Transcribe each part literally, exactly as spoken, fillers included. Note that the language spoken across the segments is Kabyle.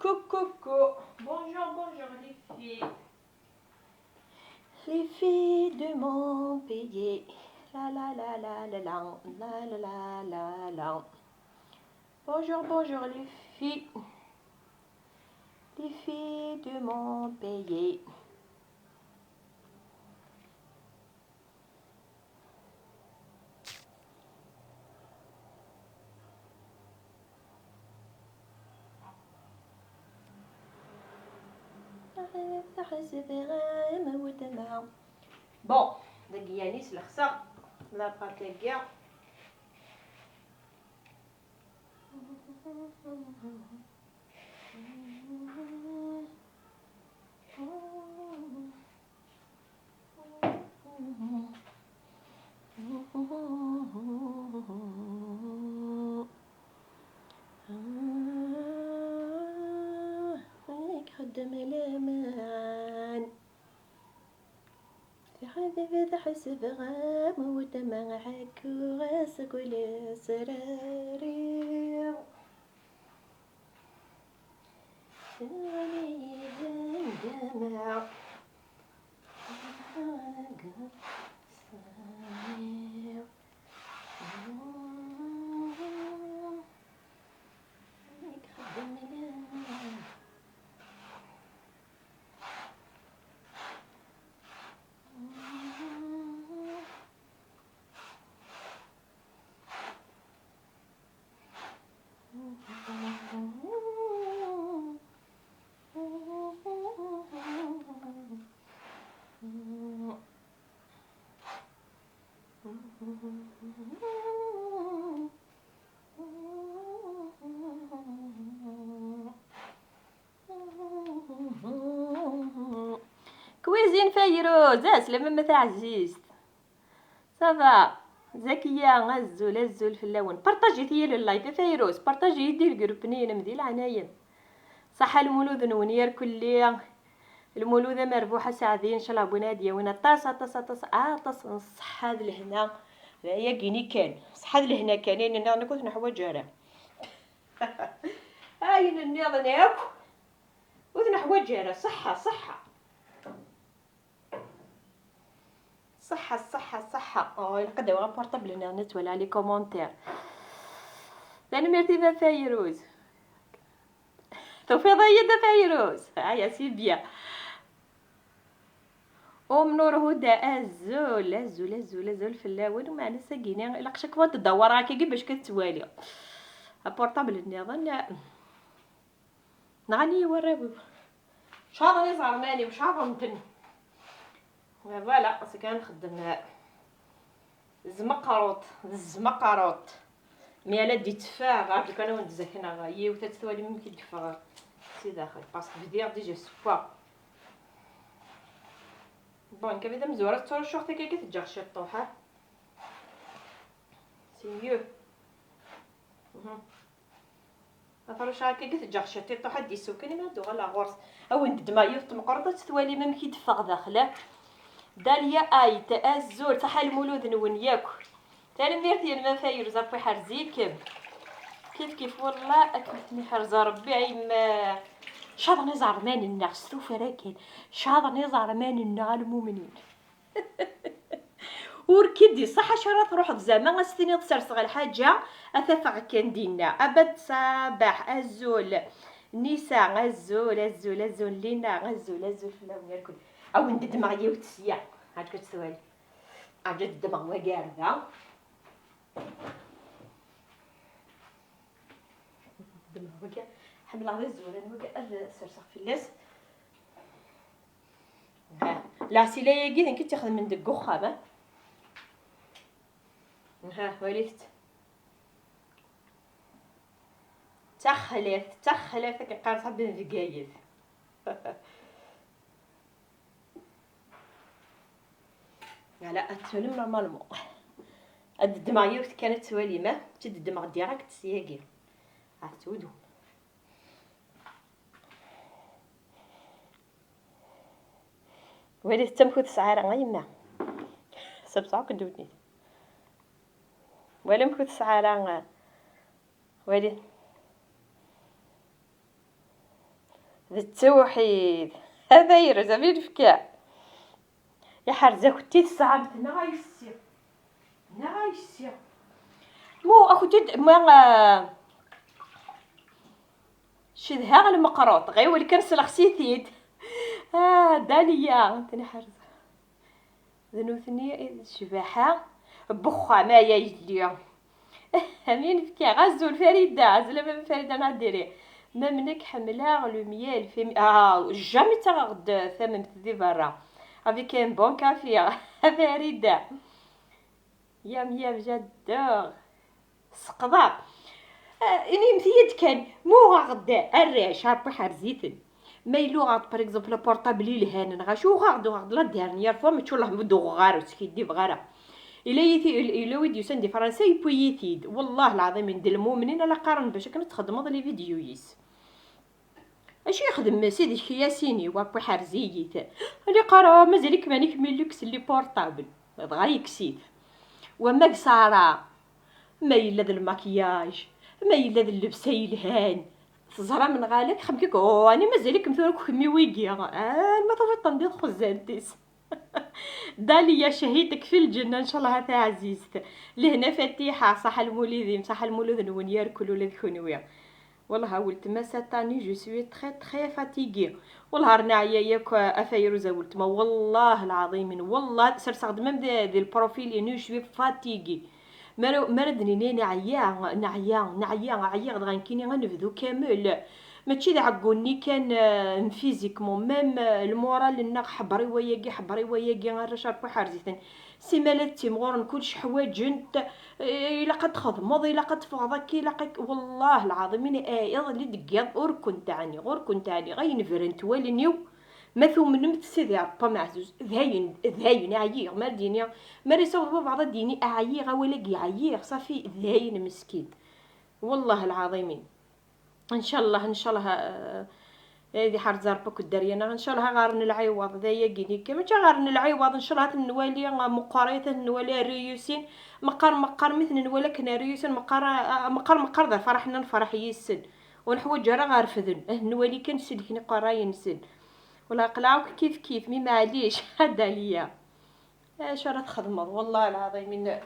Coucou, coucou. Bonjour, bonjour les filles. Les filles de mon pays. La la la la la la la la la la la. Bonjour, bonjour les filles. Les filles de mon pays. Bon, dagi yani s lexsa la partie-agi. Ay ixeddem laman. Tḥedbed ḥesbeɣ am wetma ɛekkuɣ-as kul asrari. Teɣli-yi-d ndama. Ixeddem laman. Cuisine Fayrouz, ɛeslama-m a taɛzizt. Ça va? Zakiya, azul, azul fell-awen. Partajit-iyi le live, a Fayrouz. Partajit-iyi-d i lgrup-nni-inem, di leɛnaya-m. Ṣaḥḥa lmulud-nwen yarkelli. Lmulud amerbuḥ aseɛdi, ncallah win ad d-yawin aṭas, aṭas, aṭas, aṭas n ṣṣeḥḥa d lehna. D ayagi-ni kan. Ṣṣeḥḥa d lehna kan, ayen nniḍen akk ur t-neḥwaǧ ara. Ayen nniḍen akk ur t-neḥwaǧ ara. Ṣṣeḥḥa, ṣṣeḥḥa. Ṣṣeḥḥa, ṣṣeḥḥa, ṣṣeḥḥa. Oh, ilaq ad awiɣ aportabl-nni ad twala les commentaires. Tanemmirt-im a Fayruz. Tufiḍ-iyi-d a Fayruz. Aya, c'est bien. Um Nur Huda, azul, azul, azul, azul fell-awen. Meɛna ass-agi-ni ilaq chaque fois ad d-dawreɣ akkagi bac ad twali. Aportabl nniḍen. Nɣan-iyi warraw-iw. Caḍen iẓerman-iw, caḍen-ten. Voilà, c'est kan nxeddem zmeqruṭ, d zmeqruṭ. Mi ara d-itteffeɣ, ɣer kan ad wen-d-zakneɣ yiwet ad twalim amek i d-yeffeɣ si daxel, parce que bdiɣ déjà ssewweɣ. Bon, nekk d amezwar ad ttruccuɣ takka, teǧǧaɣ ciṭṭuḥ, ha? C'est mieux. Mhm. Afruc-a akka i t-ǧǧeɣ ciṭiṭuḥ ad d-isukan imi ad d-uɣaleɣ ɣur-s. Ad wen-d-ddmeɣ yiwet tmeqqrant ad tt-twalim amek i d-teffeɣ daxel. Daliya Ait, azul, ṣaḥḥa lmulud-nwen yakk. Tanemmirt-inem a Fayruz ɣef uḥerz-ikem. Kif kif, wallah akken ten-iḥrez Rebbi, ay ma caḍen iẓerman-nneɣ s tufra kan. Caḍen iẓerman-nneɣ a lmumnin. Ur k-id-iṣaḥ acu ara truḥeḍ zama ad s-tiniḍ serseɣ lḥaǧa, ad t-afeɣ kan dinna. Abad Ṣabaḥ, azul. Nisa, azul, azul, azul. Lina, azul, azul fell-awen irkel. Ad wen-d-ddmeɣ yiwet sya. Ɛad ad twali. Ɛad ad ddmeɣ wagi ar da. Ddmeɣ wagi. Ḥemmleɣ d azzuran wagi ad serseɣ fell-as. Ha, lɛesila-agi d nekk i tt-ixedmen deg uxxam, ha? Ha, walit-tt. D taxlaft, d taxlaft akken qqaren ṣaḥbi n Bgayet. Ala, ad twalim normalement. Ad ddmeɣ yiwet kan ad twalim, ha? Ad tt-id-ddmeɣ direct s yagi. Ad tewdum. Walit amek ur tesɛi ara, a yemma. Sebseɣ akk ddunit. Wali amek ur tesɛi ara, wali. D ttewḥid. Hada yerza mi nefka. Iḥrez-akent-id tesɛamt neɣ ayessi. Neɣ ayessi. Mu akent-id ma, ah, cedhaɣ lmeqruṭ, ɣiwel kan selxes-it-id. Ah, Daliya, tniḥrez. D nutni i d ccbaḥa n wexxam, ay yelli. Amin fkiɣ azul Farida, azul a mama Farida Nadiri. Même nekk ḥemmleɣ le miel féminin. Ah, jamais ttaɣeɣ-d tamemt di berra. Avec un bon café, a Farida. Yam yam, j'adore. Seqḍa. Ah, inimt-iyi-d kan, ma uɣeɣ-d arrac, Ṛebbi ḥerz-iten. Ma yella uɣeɣ-d, par exemple, portable yelhan, neɣ acu uɣeɣ-d, uɣeɣ-d la dernière fois, mačči wellah ma d-uɣeɣ ara, ur skiddibeɣ ara. Yella yiti-, yella wi d-yusan di Fransa, yewwi-yi-t-id. Wellah lɛaḍim, d lmumnin ala qqaren bac akken ad txedmeḍ les vidéos-is. Acu yexdem Sidi Yasin-iw, Ṛebbi ḥerz-iyi-t. Li qqareɣ, mazal-ikem ɛni kemmini luks les portables. Dɣa yekkes-it. Wamma deg Sara, ma yella d lmakyaj, ma yella d llebsa yelhan. Teẓram neɣ ala, txemkek, oh, ɛni mazal-ikem tura akk kemmi wigi. Alma tufiḍ-ten di txezzant-is. Daliya, شهيتك في الجنة إن شاء الله a taɛzizt. Lehna Fatiḥa, ṣaḥa lmulud-im, ṣaḥa lmulud-nwen yarkul ula d kunwi. Wallah a weltma, cette année je suis très très fatiguée. Wallah ar neɛya yakk a Fayruz a weltma, wallah lɛaḍim, wallah serseɣ-d même di, di lprofil-inu, je suis fatiguée. Mi ara, mi ara d-nini neɛya, neɛya, neɛya, ɛyiɣ, dɣa nekkini ad nebdu kamel. Mačči d aɛeggu-nni kan, euh, n physiquement, même, euh, le moral-nneɣ ḥebber i wayagi, ḥebber i wayagi, arrac Ṛebbi ḥerz-iten. Simmal ad ttimɣuren, kullec ḥwaǧen-t, eh, ilaq ad txedmeḍ, ilaq ad teffɣeḍ akka, ilaq ak-, wellah lɛaḍim, ini, eh, iḍelli deg yiḍ ur kent-ɛniɣ, ur kent-ɛniɣ, ayen brent wallen-iw, ma tumnemt Sidi Ṛebbi ameɛzuz, d ayen, d ayen, ɛyiɣ, ma d-yini, ma ara yessaweḍ baba ad d-yini, ɛyiɣ, awal-agi ɛyiɣ, ṣafi, d ayen meskin. Wellah lɛaḍimin. Ncallah, ncallah, eh, ad iḥrez Ṛebbi akk dderya-nneɣ. Ncallah ɣer n lɛiwaḍ, d ayagi-nni kan. Mačči ɣer n lɛiwaḍ, ncallah ad ten-nwali, eh, meqqrit, ad ten-nwali rriyusin. Meqqar, meqqar mi ten-nwali akken rriyusin, meqqar, eh, meqqar, meqqar d afraḥ-nneɣ, nefraḥ yis-sen. Ur neḥwaǧ ara ad refden. Ad ten-nwali kan selken iqerray-nsen. Wala aql-aɣ akk kif kif, mi maɛlic, a Daliya. Acu ara txedmeḍ? Wallah lɛaḍim, in-,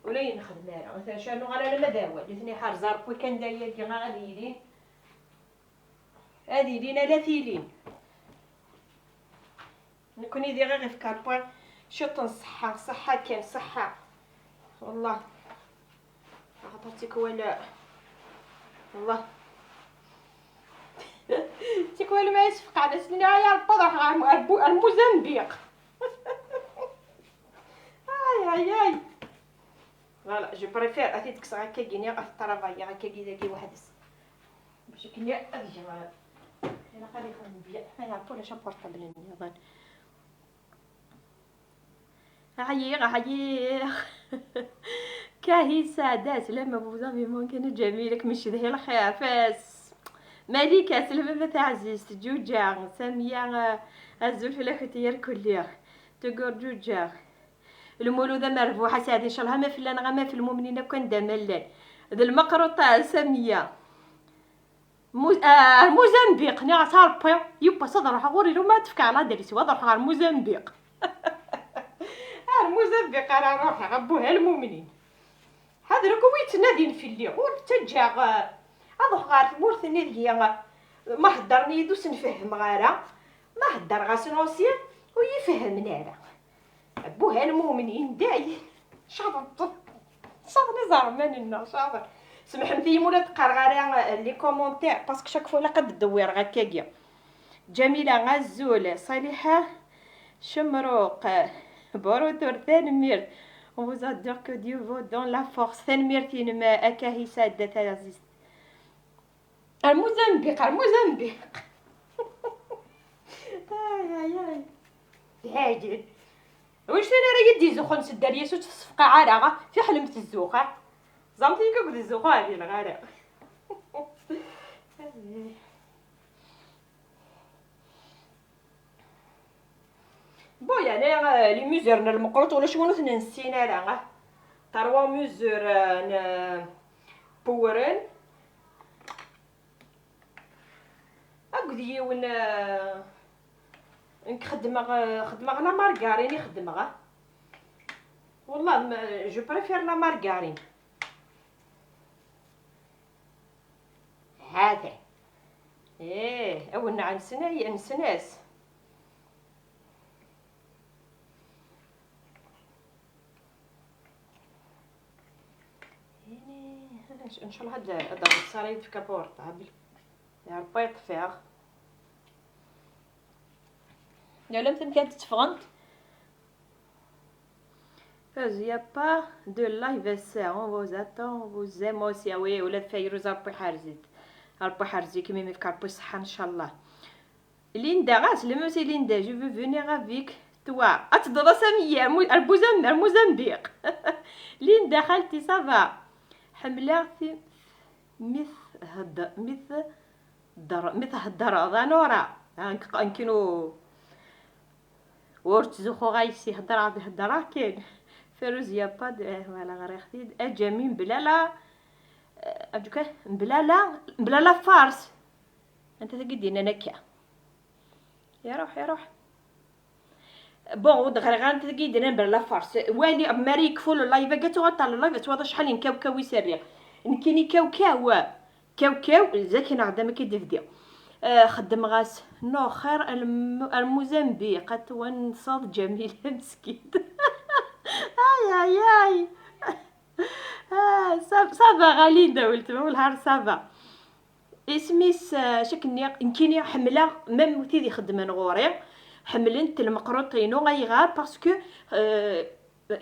ula yennexdem ara. Acu ara nuɣal alamma d awal. Nitni ḥerz Ṛebbi kan d ayagi ad ilin. Ad ilin ala tilin. Nekni diɣ iɣef karpwa ciṭ n ṣṣeḥḥa, ṣṣeḥḥa kan, ṣṣeḥḥa. Wallah. Axaṭer tikwal, Allah. Tikwal ma yesfeqɛen ass-nni, ay Ṛebbi, ad ruḥeɣ ar, ar, Bu-, ar Muzambiq. Ay, ay, ay. Voilà, je préfère ad t-id-kkseɣ akkagi-nni, ad t-travayiɣ akkagi dagi weḥd-s. Bac akken ad geɣ, ilaq ad ixdem bya. Ay Ṛebbi, ulac aportabl-nniḍen. Ɛyiɣ, ɛyiɣ. Kahisa, da, slama, vous avez manqué, Jamila, kem ncedhi lxir, fas. Malika, slama, ma taɛzizt, Ǧuǧa, Samiya, eh, azul fell-akent yar kulli. Tugur Ǧuǧa. Lmulud amerbuḥ, a Saɛdi, ncallah ama fell-aneɣ, ama f lmumnin akk anda ma llan. D lmeqruṭ, a Samiya. Mu-, ah, ar Muzambiq, nniɣ-as a Ṛebbi, yiwwas ad ruḥeɣ, ur ilum ad tefkeɣ ladris-iw, ad ruḥeɣ ar Muzambiq. Ar Muzambiq ara ruḥeɣ, a Buha lmumnin. Ḥader akk wi yettnadin fell-i, ur ttaǧǧaɣ, ah, ad ruḥeɣ ɣer tmurt-nni deg-i, ah, ma heddren-iyi-d ur sen-fehhmeɣ ara, ma heddreɣ-asen aussi, ur yi-fehhmen ara. Buha lmumnin, day. Caḍen. Caḍen iẓerman-nneɣ, caḍen. Semḥemt-iyi ma ur d-qqareɣ ara, euh, les commentaires, parce que chaque fois ilaq ad d-dewwireɣ akkagi. Ǧamila, azul. Ṣaliḥa Cemruq, bon retour, tanemmirt. On vous adore, que Dieu vous donne la force. Tanemmirt-inem, a Kahisa, a taɛzizt. Ar Muzambiq, ar Muzambiq. Ay, ay, ay. D ɛajel. Wissen ara yi-d-izuxxun s dderya-s ur tt-tessefqaɛ ara, fiḥel m tezzuxx. Ẓamt-iyi akk d zzux ur ɛdileɣ ara. Bon, yeɛni, euh, les mesures n lmeqruṭ ulac win ur ten-nessin ara, ah. Trois mesures, euh, n, euh, n wewren. Akked yiwen, eh, nekk xeddmeɣ, eh, xeddmeɣ la margarine i xeddmeɣ, ah. Wallah, ma, je préfère la margarine. Hata. Eh, awenneɛ nesna-, nesna-s. Ini, إن شاء الله هاد، هاد الغطسارة يتفكى portable. يا ربي يطفيها. يا لم تنكاد تفغنت. Il y a pas de live ass-a, on vous attend, on vous aime aussi. Ah oui, ula d Fayrouz, Rabbi ḥerz-it. Rabbi ḥerz-ik, imi yefka Rabbi ṣṣeḥḥa, ncallah. Linda, ɣas lmut i Linda, je veux venir avec toi. Ad tedduḍ ass ameyya, mu-, ar Buzam-, ar Mozambique. Linda, xalti, ça va? Ḥemmleɣ ti-, mi thedder, mi thedder, mi theddreḍ, a Nora. Nekk, nekk ur ttzuxxuɣ yis-s, heddreɣ d heddreɣ kan. Feruz, y a pas de, eh, voilà, ɣriɣ-t-id. Ajami mebla la, eh, aǧuka, mebla la, mebla la farce. Anta tagi d-yennan akka? Iruḥ, iruḥ. Bon, ur d-ɣriɣ ara anta tagi d-yennan mebla la farce. Wali, mi ara yekfu le live-agi, ad tuɣal ṭal le live, ad twalaḍ acḥal n kawkaw i s-rriɣ. Nekkini kawkaw. Kawkaw, zaki neɣ d amek i d-ibdi. Eh, xeddmeɣ-as, no, xir ar Muzambiq, ad twanseḍ Ǧamila meskint. Ay, ay, ay. Ah, ça, ça va, ɣa Linda, weltma, wellah ar ça va. Isem-is, eh, acu k-nniɣ, nekkini ḥemmleɣ, même tid ixeddmen ɣur-i, ḥemmlen-t lmeqruṭ-inu, ayɣer? Parce que, eh,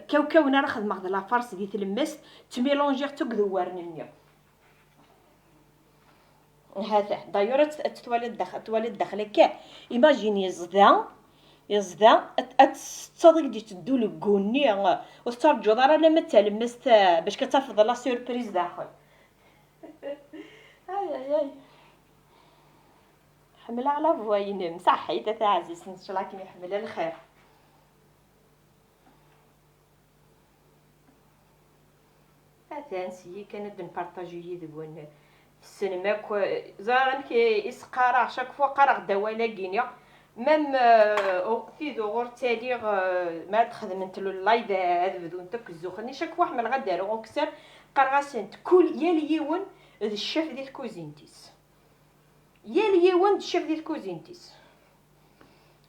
kawkaw-nni ara xedmeɣ d la farce di tlemmast, ttmilunjiɣ-tt akked uwaren-nni. Hata, d'ailleurs, ad, ad twaliḍ daxel, ad twaliḍ daxel akka. Imagine, yeẓda, yeẓda, ad, ad tetteḍ i d-itteddu leggu-nni, ur tettarǧuḍ ara alamma d talemmast, eh, bac ad tafeḍ la surprise daxel. Ay, ay, ay. Ḥemmleɣ la voix-inem. Saḥit a taɛzizt, ncallah akken iḥemmel lxir. Atan syi kan ad npartaji yid-wen. Tessnem akk, ẓriɣ amek i s-qqareɣ, chaque fois qqareɣ-d awal-agi-nni. Même, euh, tid uɣur ttaliɣ, euh, ma ad xedment le live, euh, ad bdunt akk zzux-nni. Chaque fois ḥemmleɣ ad d-aruɣ ukessar, qqareɣ-asent, kul, yal yiwen d ccaf di tkuzint-is. Yal yiwen d ccaf di tkuzint-is.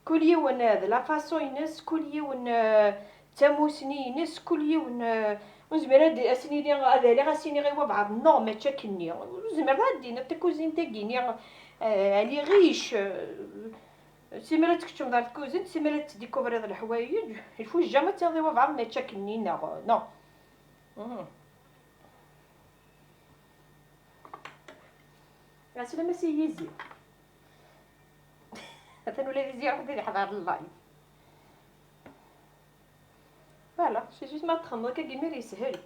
Kul yiwen, eh, d la façon-ines, kul yiwen, eh, d tamusni-ines, kul yiwen, eh, ur nezmir ad, ad s-nini, ad aliɣ, ad s-iniɣ i wabɛaḍ, non, mačči akkenni. Ur nezmir ara ad d-iniḍ takuzint-agi-nni, eh, elle est riche, eh, simmal ad tkeččmeḍ ar tkuzint, simmal ad tdikuvriḍ leḥwayeǧ, il faut jamais ad tiniḍ i wabɛaḍ, mačči akkenni, neɣ, non. Mhm. Ɛeslama-s i Yizi. Atan ula d Yizi iruḥ-d ad iḥḍer live. Voilà, c'est juste ma txedmeḍ akka, imir yeshel.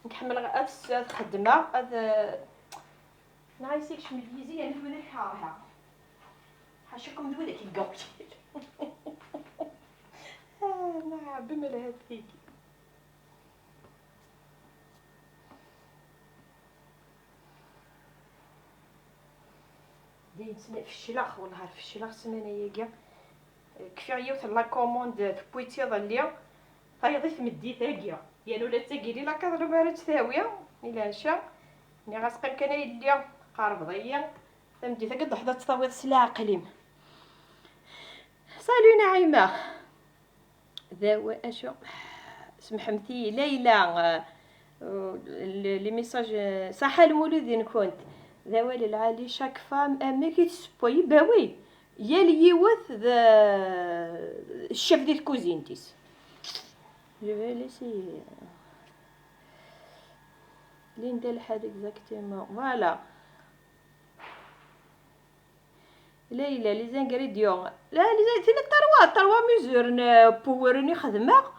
Nekk ḥemmleɣ ad s-, ad xeddmeɣ, ad, neɣ ad s-ikcem-d Yizi, yerna tura kerheɣ. Ḥaca-kem d widak i yewwin. Ah, neɣ Rebbi ma lhat tigi. Dayen ttna-, fecleɣ, wellah ar fecleɣ ssmana-agi. Kfiɣ yiwet n la commande tewwi-tt iḍelli, tayeḍ i tmeddit-agi. Yan ula d tagi, la quatre ur ara tt-tawi i leɛca. Nniɣ-as, qqim kan a yelli, tqerrbeḍ-iyi. Tameddit-agi ad d-truḥeḍ ad tt-tawiḍ s leɛqel-im. Salut Naïma. D acu? Semḥemt-iyi, Layla, euh, les, les messages, euh, ṣaḥa lmulud-nkent. D awal lɛali, chaque femme amek i tessewway, bah oui, yal yiwet d, euh, ccaf di tkuzint-is. Je vais laisser, euh, Linda Lḥad, exactement. Voilà. Layla, les ingrédients. La, les, tella trois, trois mesures n, euh, puwren i xedmeɣ.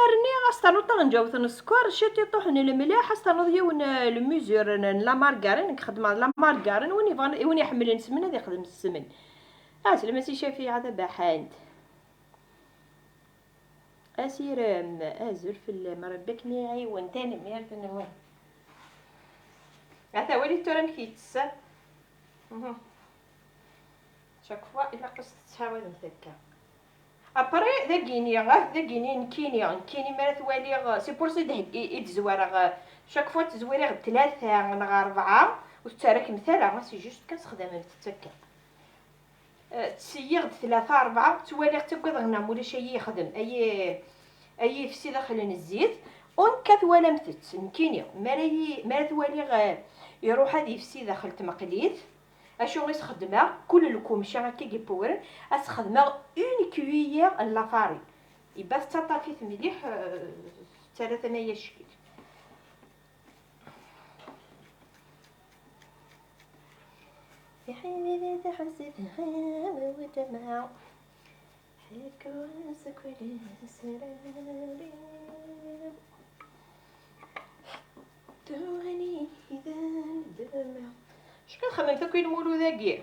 Rniɣ, as ternuḍ taɣenǧawt n sskeṛ, ciṭiṭuḥ n lemleḥ, as ternuḍ yiwen, euh, le mesure n, n la margarine, nekk xedmeɣ la margarine, win yebɣan, win iḥemmlen ssmen ad ixdem ssmen. Ah, slama si Cafiɛa tabaḥant. Asirem, azul fell-am, Rebbi ad kem-iɛiwen, tanemmirt-nwen. Ata wali tura amek yettess. Mhm. Chaque fois ilaq-as tettḥawademt akka. Après dagini, ah, dagini nekkini, nekkini mi ara twaliɣ, c'est pour ça i d-, i, i d-zwareɣ, ah, chaque fois ttezwiriɣ-d tlata neɣ rebɛa, ur tettarakemt ara, ah, c'est juste kan sexdamemt-tt akka. Ah, ttṣeyyiɣ-d tlata rebɛa, ttwaliɣ ttaggadeɣ neɣ ulac ayi yexdem, ayi, ayi yefsi daxel n zzit, u nekka twalamt-tt, nekkini, mi ara yi-, mi ara twaliɣ, ah, iruḥ ad yefsi daxel tmeqlit, acu i s-xedmeɣ? Kul lkumca akka i yepwren, ad s-xedmeɣ une cuillère n la farine. Iba tettaṭṭaf-it mliḥ, eh, tettarra tama-ya cckel. Acu kan txemmemt akk i lmulud-agi?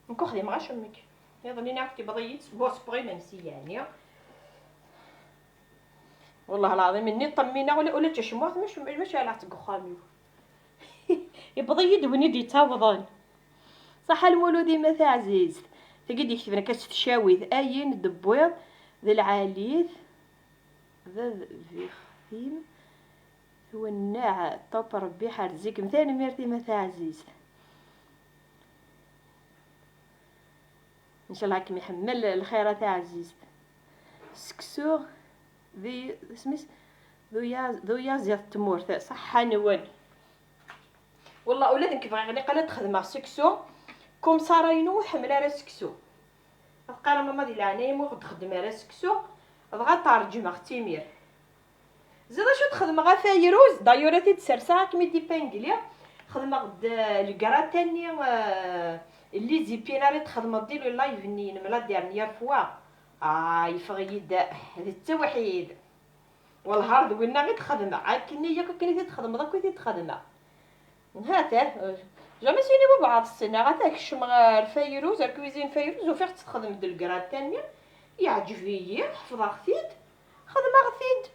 Nekk ur xdimeɣ acemmek. Iḍelli-nni akk tibḍi-yi-d seg usebɣi imensi, yeɛni. Wallah lɛaḍim, inni ṭṭemmineɣ ula, ula d tacmuɛt, mačči, mačči ɛlaɣ-tt deg uxxam-iw. Yewweḍ-iyi-d win i d-yettawḍen. Ṣaḥḥa lmulud-im a taɛzizt. Tagi d-iketben akka s tcawit, ayen d-tewwiḍ d lɛalit, d ad bixtim twenneɛ, ṭṭup Rebbi ḥerz-ikem. Tanemmirt-im a taɛzizt. Ncallah ad kem-iḥemmel lxir a taɛzizt. Seksu d, isem-is d uyaziḍ, d uyaziḍ n tmurt. Ṣaḥḥa-nwen. Wallah ula d nekk bɣiɣ niqal ad xedmeɣ seksu. Comme Sarah-inu ur tḥemmel ara seksu. Ad teqqar a mama di leɛnaya-m ur ɣ-d-xeddem ara seksu. Dɣa ad tt-ṛejmeɣ timir. Ẓriɣ acu d-xedmeɣ a Fayruz, d'ailleurs ad t-id-serseɣ ad kem-id-ipingli. Xedmeɣ-d, euh, le gratin-nni, euh, les épinards i d-txedmeḍ di le live-nni-inem la dernière fois. Ah, yeffeɣ-iyi-d d ttewḥid. Wellah ar d winna i d-xedmeɣ, akken yakk akken i t-id-txedmeḍ akk i t-id-xedmeɣ. Hata, jamais yini wabɛaḍ ssneɣ, ata kecmeɣ ar Fayruz, ar cuisine Fayruz, ufiɣ-tt texdem-d le gratin-nni, yeɛǧeb-iyi, ḥefḍeɣ-t-id, xedmeɣ-t-id.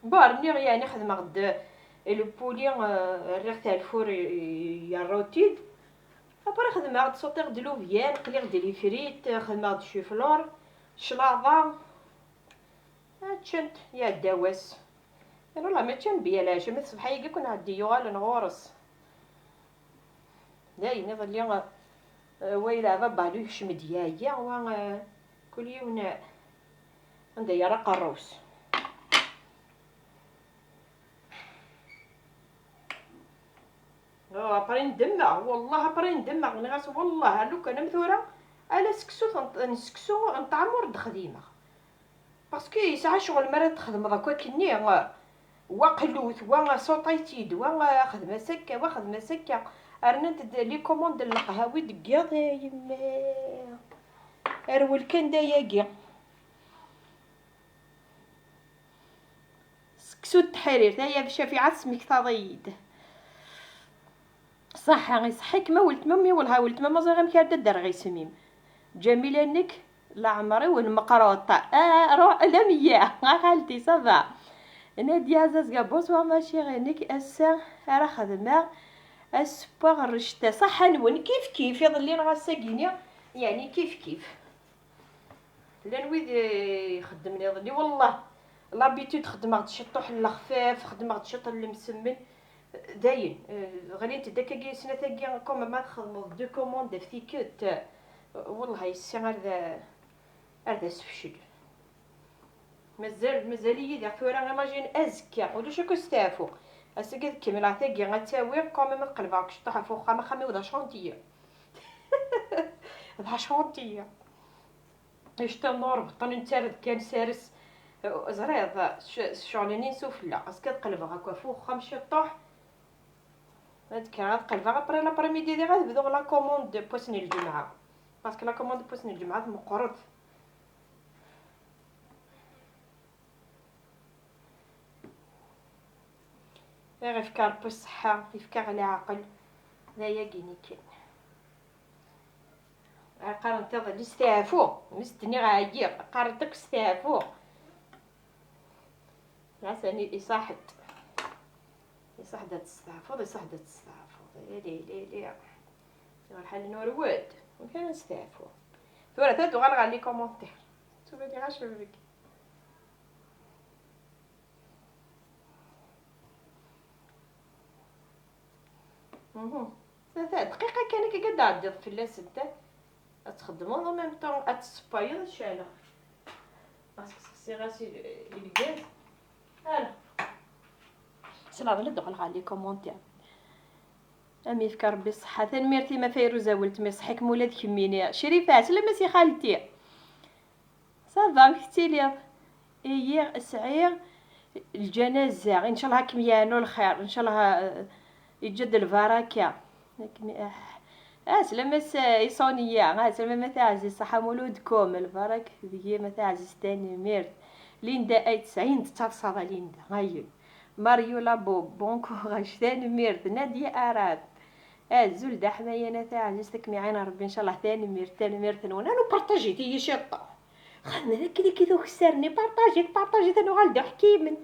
Bon, rniɣ yeɛni xedmeɣ-d le poulet, euh, rriɣ-t ar lfur, yerra-t-id. Après xedmeɣ-d, sauteɣ-d lubyan, qliɣ-d les frites, xedmeɣ-d chou-fleur, claḍa. Ad ččent, iɛedda wass. Yan wallah ma ččan bya lɛaca, mi tṣebḥ ayagi kun ɛeddi yuɣalen ɣur-s. Dayen iḍelli, eh, wa yelɛeb abalu yekcem-d yeɛya, wa, eh, kul yiwen, eh, anda yerra aqerru-s. Oh, après ndemmeɣ, wallah après ndemmeɣ, nniɣ-as wallah lukan am tura ala seksu n, n seksu n ṭṭɛam ur d-xdimeɣ. Parce que yesɛa ccɣel mi ara txedmeḍ akk akkenni, wa qlut, wa sauṭayt-id, wa xdem-as akka, wa xdem-as akka. Rnant-d les commandes n leqhawi deg yiḍ, a yemma. Rwel kan d ayagi. Seksu n tḥirirt, ay a Cafiɛa tesmektaḍ-iyi-d. Ṣaḥḥa, iṣeḥḥi-kem a weltma, mi welha weltma ma ẓriɣ amek ara d-rreɣ isem-im. Ǧamila nekk, leɛmer-iw n meqruṭ. Ah, ruḥ, la meyya, a xalti, ça va. Nadia Zazga, bonsoir ma chérie, nekk ass-a ara xedmeɣ asewweɣ rrecta. Ṣaḥḥa-nwen, kif kif, iḍelli neɣ ass-agi-ni, yeɛni kif kif. Llan wid, eh, ixeddmen iḍelli, wallah, l'habitude xeddmeɣ-d ciṭuḥ n lexfaf, xeddmeɣ-d ciṭuḥ n lemsemmen, dayen, eh, ɣlint-d akkagi snat-agi, comme ma txedmeḍ deux commandes ɣef tikkelt, eh, wallah, yessi ar d, ar d asefcel. Mazal, mazal-iyi diɣ tura, imagine azekka, ulac akk asteɛfu. Ass-agi ad kemmleɣ tagi, ad tt-awiɣ, quand même ad qelbeɣ akk ciṭuḥ ɣef uxxam, axxam-iw d achantier. D achantier. Iceṭṭiḍen ur beṭṭlen, nettarra-d kan sers. Ẓriɣ, c-, ccɣel-nni n sufella. Ass-a ad qelbeɣ akk ɣef uxxam ciṭuḥ. Ad kkreɣ ad qelbeɣ après l'après-midi diɣ ad bduɣ la commande n wass n lǧemɛa. Parce que la commande n wass n lǧemɛa tmeqqret. Ad aɣ-ifk Ṛebbi ṣṣeḥḥa, ifk-aɣ leɛqel. D ayagi-nni kan. Qqaren tiḍelli steɛfu, mi s-d-nniɣ ɛyiɣ, qqaren-d akk steɛfu. Ɛasani iṣaḥ-d. Iṣaḥ-d ad testeɛfuḍ, iṣaḥ-d ad testeɛfuḍ. Ili, ili, ili. Lḥal n urwed, amek ara nesteɛfu? Tura ta tuɣal ɣer les commentaires. Tura diɣ acebek. Mhm. Tlata dqiqa kan akka ad d-tɛeddiḍ fell-asent. Ad txeddmeḍ en même temps, ad tessewwayeḍ, ad tceɛleḍ. Parce que sexsiɣ-as i, i lgaz. Ala. S leɛḍel ad d-uɣaleɣ ɣer les commentaires. Am yefka Rebbi ṣṣeḥḥa. Tanemmirt-im a Fayruza weltma, iṣeḥḥa-kem ula d kemmini. Crifa, ɛeslama-s i xalti. Ça va, amek tettiliḍ? Ihi sɛiɣ lǧanaza, ncallah ad kem-yeɛnu lxir, ncallah, eh, yeǧǧa-d lbaraka. Akken, eh, ah, slama-s, eh, i Sonia, ah, slama ma taɛzizt, ṣaḥa mulud-kum, lbarak deg-i ma taɛzizt, tanemmirt. Linda ay tesɛin d taḍsa a Linda, ayen. Mariola Bob, bon courage, tanemmirt. Nadia Arab, azul d aḥmayan a taɛzizt, ad kem-iɛin Rebbi, ncallah, tanemmirt, tanemmirt-nwen. Anu partajit-iyi ciṭṭaḥ. Xedmet akken i tukessar-nni, partajit, partajit, ad nuɣal d uḥkimen.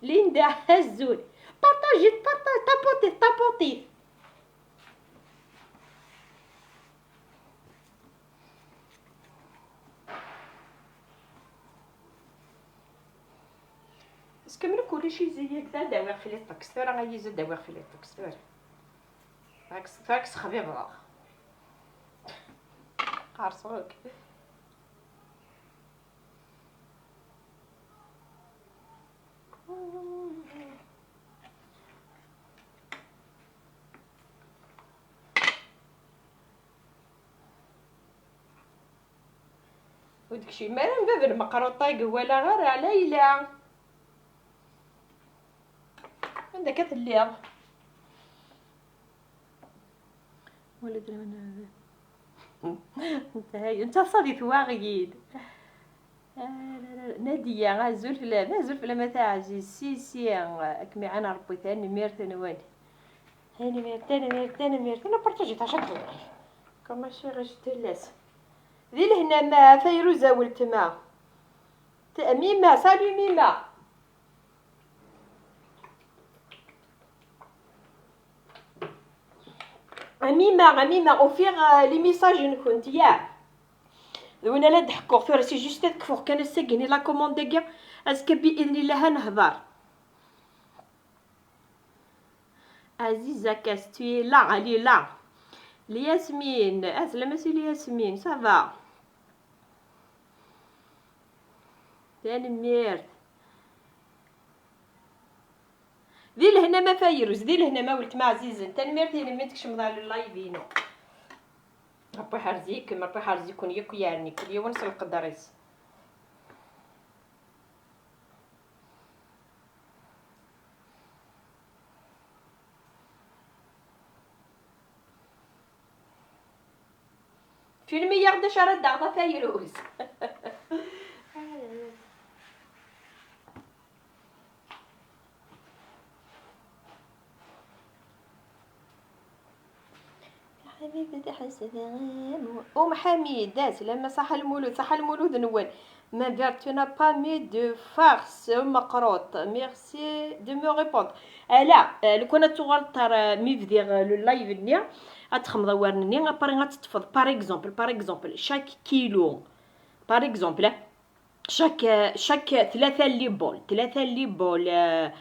Linda, azul. Partajit, partajit, tapuṭit, tapuṭit. Skemmel kullec izi-yak da, ad awiɣ fell-i ṭṭeks. Tura ay izi ad awiɣ fell-i ṭṭeks, tura. Ṭṭeks, ṭṭeks xbibeɣ. Qerṣeɣ-k. Ur d-kcim ara n bab n Meqruṭ-agi, ur walaɣ ara Layla. Anda akka telliḍ? Wala d lawan. Netta, netta ṣṣadi twaɣ-iyi-d. Nadiya, azul fell-am, azul fell-am a taɛzizt, si, si, ad kem-iɛan Rebbi, tanemmirt-nwen. Tanemmirt, tanemmirt, tanemmirt. Ana partaji taca tɣuri. Comme ma chérie, je te laisse. Di lehna ma Fayruza weltma. T-, Mima, salut Mima. Amima, Amima, ufiɣ, euh, les messages-nkent, ya. D win ara d-ḥkuɣ tura, c'est juste ad kfuɣ kan ass-agi-nni la commande-agi, azekka bi idnillah ad nehḍer. Aziza Kas, tu es là, elle est là. Lyasmine, aslama si Lyasmine, ça va? Tanemmirt. Di lehna ma Fayruz, di lehna ma weltma ɛzizen. Tanemmirt-inem mi d-tkecmeḍ ɣer live-inu. Ṛebbi iḥrez-ikem, Ṛebbi iḥrez-iken yakk, yerni kul yiwen s lqedr-is. Filmi-yaɣ-d acu ara d-taɣeḍ a Fayruz. Um Ḥamid, aslama, ṣaḥa lmulud, ṣaḥa lmulud-nwen. Ma Vertu n'a pas mis de farce, Meqruṭ. Merci de me répondre. Ala, eh, lukan ad tuɣaleḍ ɣer, eh, mi bdiɣ, eh, le live-nni, ad txedmeḍ awalen-nni, après ad teṭṭfeḍ, par exemple, par exemple, chaque kilo, par exemple, eh, chaque, chaque tlata libol, tlata libol, eh,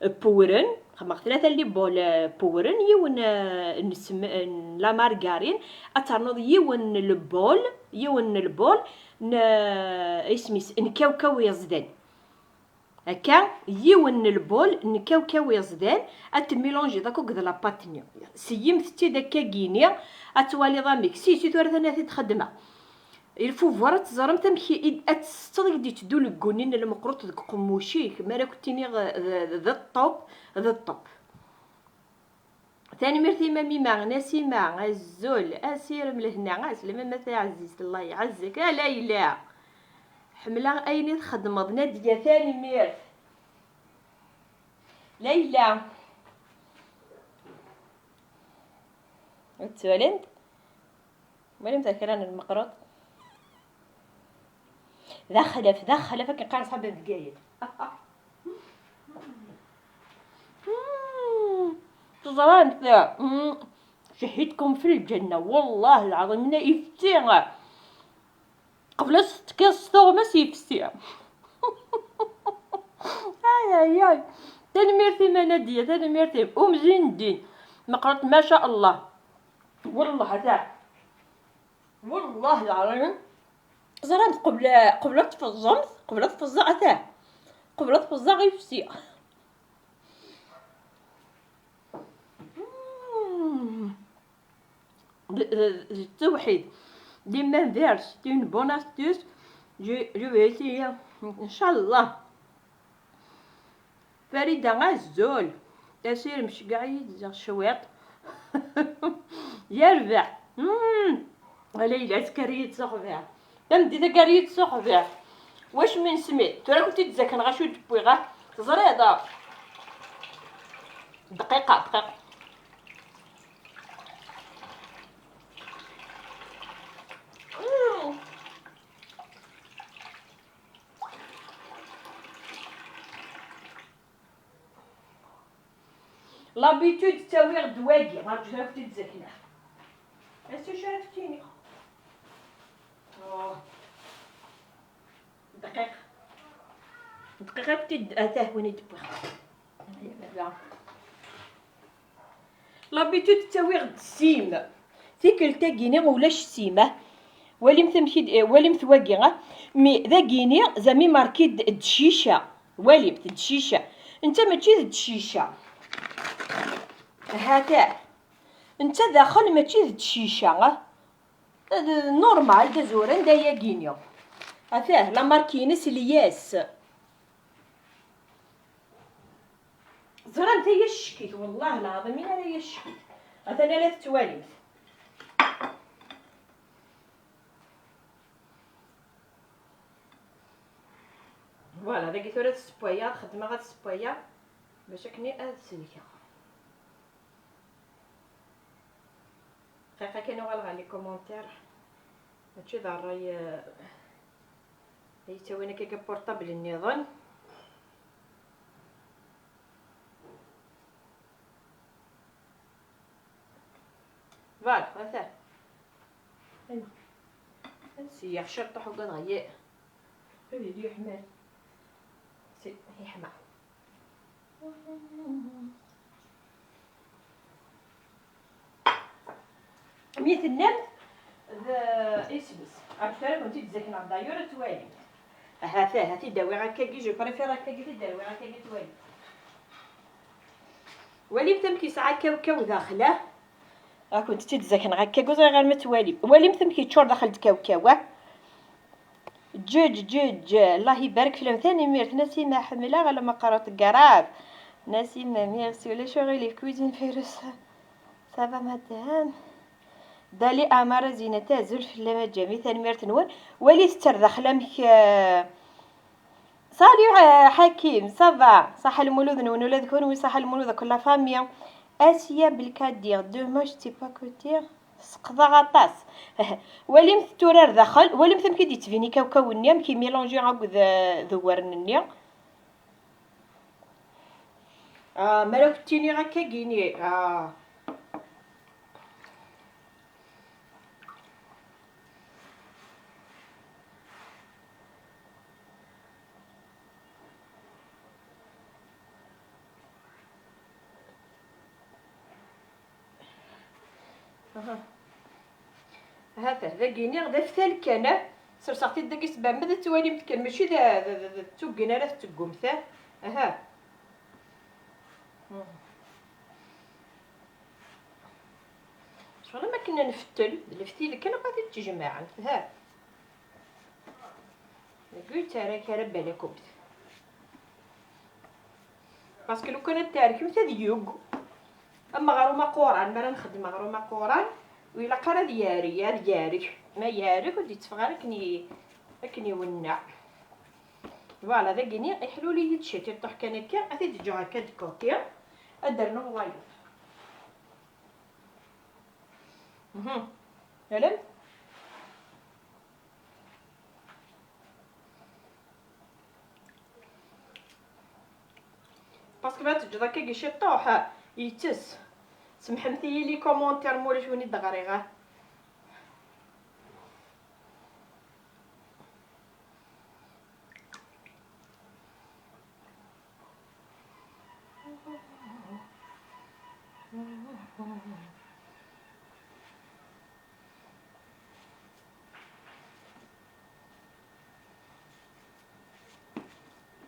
n wewren, xedmeɣ tlata libol, eh, n wewren, yiwen, eh, n sem-, n la margarine, ad ternuḍ yiwen n lbol, yiwen n lbol n, eh, isem-is, n kawkaw yeẓdan. Akka, yiwen n lbol n kawkaw yeẓdan, ad temmilanjiḍ akk akked la pâte-nni. Seyyimet-tt-id akka gini, ad twaliḍ amek. Si, si tura tana ad t-id-xedmeɣ. Il faut voir ad teẓremt amek i, ad tessetteḍ i k-d-itteddu leggu-nni n lmeqruṭ deg uqemmuc-ik, mi ara k-ttiniɣ d, d, d ṭṭup, d ṭṭup. Tanemmirt-im a Mima, Nasima, azul, asirem lehna, aslama ma taɛzizt, Allah iɛezzek, a Layla. Ḥemmleɣ ayen i txeddmeḍ, Nadiya, tanemmirt. Layla. Ad twalimt? Walimt kra n lmeqruṭ. D axlaf, d axlaf, akken qqaren ṣḥab n Bgayet. Mm. Teẓramt, mm, شهيتكم في الجنة، والله العظيم ما يفتي. قبل تكيس ثومس يفتي. اي اي اي. تنميرتي ما نادية، تنميرتي ام زين الدين. ما قرأت ما شاء الله. والله هذا، والله العظيم. زران قبل، قبل تفزمت، قبل تفزع اتاه، قبل تفزع يفتي. مم. Le, le, le توحيد. Des mains vertes, c'est une bonne astuce. Je, je vais essayer. إن شاء الله. فريدة، أزول. تسير مشقعي، زغ شويط. يربح. مم. ليلى، تكريت صحبها. تمدي تكريت صحبها. واش من سميت؟ ترى كنت تزكن غا شو تبوي غا. تزريضة. دقيقة، دقيقة. مم. L'habitude تاويغ دواقي، ما رجعت تتزكنا. اسو شارفتيني. أوه. دقيقة. دقيقة كنت د-، اتاه وين يدبر. هيا، لا. L'habitude تاويغ السيم. تيكلت تاقيني ولاش السيمة. وليم تمشي د-، وليم ثواقي، ها؟ مي ذاقيني زعما ماركي د-، دشيشة. وليم دشيشة. انت ماشي د دشيشة. هاتا. انت داخل ماشي د دشيشة، ها؟ نورمال، دا زوران، دا ياقيني. هاتاه، لا ماركينس الياس. زرا انت يا الشكيت، والله العظيم انا يا الشكيت. مثلا لا تتواليت. فوالا، داكي ثورة السبواية، خدمة غا السبواية باش كني هاد السلكة. دقيقة كي نوغل غا لي كومونتير. هادشي ضروري، آه، يتاوينا كي بورطابل النظام. فوالا، هذا. ايوا. سي يخشى طاح وكان غياء. هذه اللي يحمل. سي يحمى. مية النمل ذ-، اسمس. عرفت أنا كنت تزكنا دايورة توالي. هاتا، هاتي داوي هكاكي، جو بريفير هكاكي تداوي هكاكي توالي. وليم تم كيسعى كاوكاو داخله. ها كنت تتزكن هكا، قلت غير ما توالي. وليم تم كيتشور داخل الكاوكاو، ها. جوج، جوج، الله يبارك في العمر. ثاني ميرت نسيمة حملة على ما قرات كراف. نسيمة، ميرسي. ولا شو غير الكويزين فيروس؟ صافا مدام. دالي أمارة زينة تازول في اللمة جميل. ثاني ميرت نون. ولي ستر داخل أمك، آه، Salut, euh, حكيم, ça va؟ صح المولود نون ولادكم، وصح المولود كل la famille. اسيا بالكادير، دوماج تي با كوتير. سقطة غطاس. وليم تورار داخل، وليم ثم كي ديتفيني كاوكاو النيم كي ميلونجي غاكو ذ-، ذوار النيم. آه، ما لو كنتيني غاكا كيني. آه. أها. هاته، داكيني، دا فتال كان. سرسغتي داكي سبع مدى توالي متكن، ماشي دا، دا، دا، دا، تسوقين على تسقوم ثا. أها. مم. شغل ما كنا نفتل، الفتيل كان غادي تجمع، ها. قلت راك راه بالكم. باسكو لو كان تاركم تذيوق. اما غروم قران، ما راه نخدم غروم قران. ويلا قرا دياري، يا ديارك، ما يارك ودي تفغر كني، كني ونا. فوالا، داكيني يحلو لي يتشتي طوح كان هكا، غادي تجي هكا دكوكي. ادرنا وايض. مهم. فهمت؟ باسكو ما تجي هكا كي شي طوح يتس. Semḥemt-iyi les commentaires, ma ulac win i d-ɣriɣ, ah.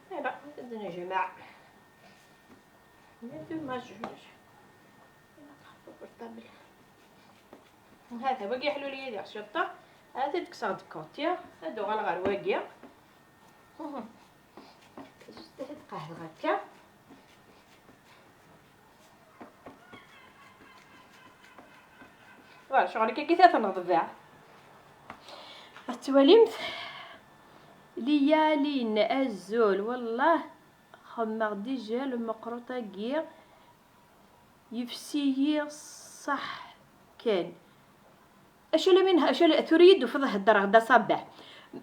Voilà, ad nejmeɛ. Mais dommage, je vais mettre le portable. Hata wagi ḥlul yid-i ciṭṭa. Ad t-id-kkseɣ de côté, ad uɣaleɣ ɣer wagi. Juste ad qehdeɣ akka. Voilà, ccɣel akka, akka tenɣeḍ beɛ. Ad twalimt. Liyalin, azul, wallah, xemmeɣ déjà lmeqruṭ-agi. Yefsi-yi ṣṣeḥ kan. Acu la min, acu la, tura iyi-d-tufiḍ heddreɣ-d aṣabeḥ.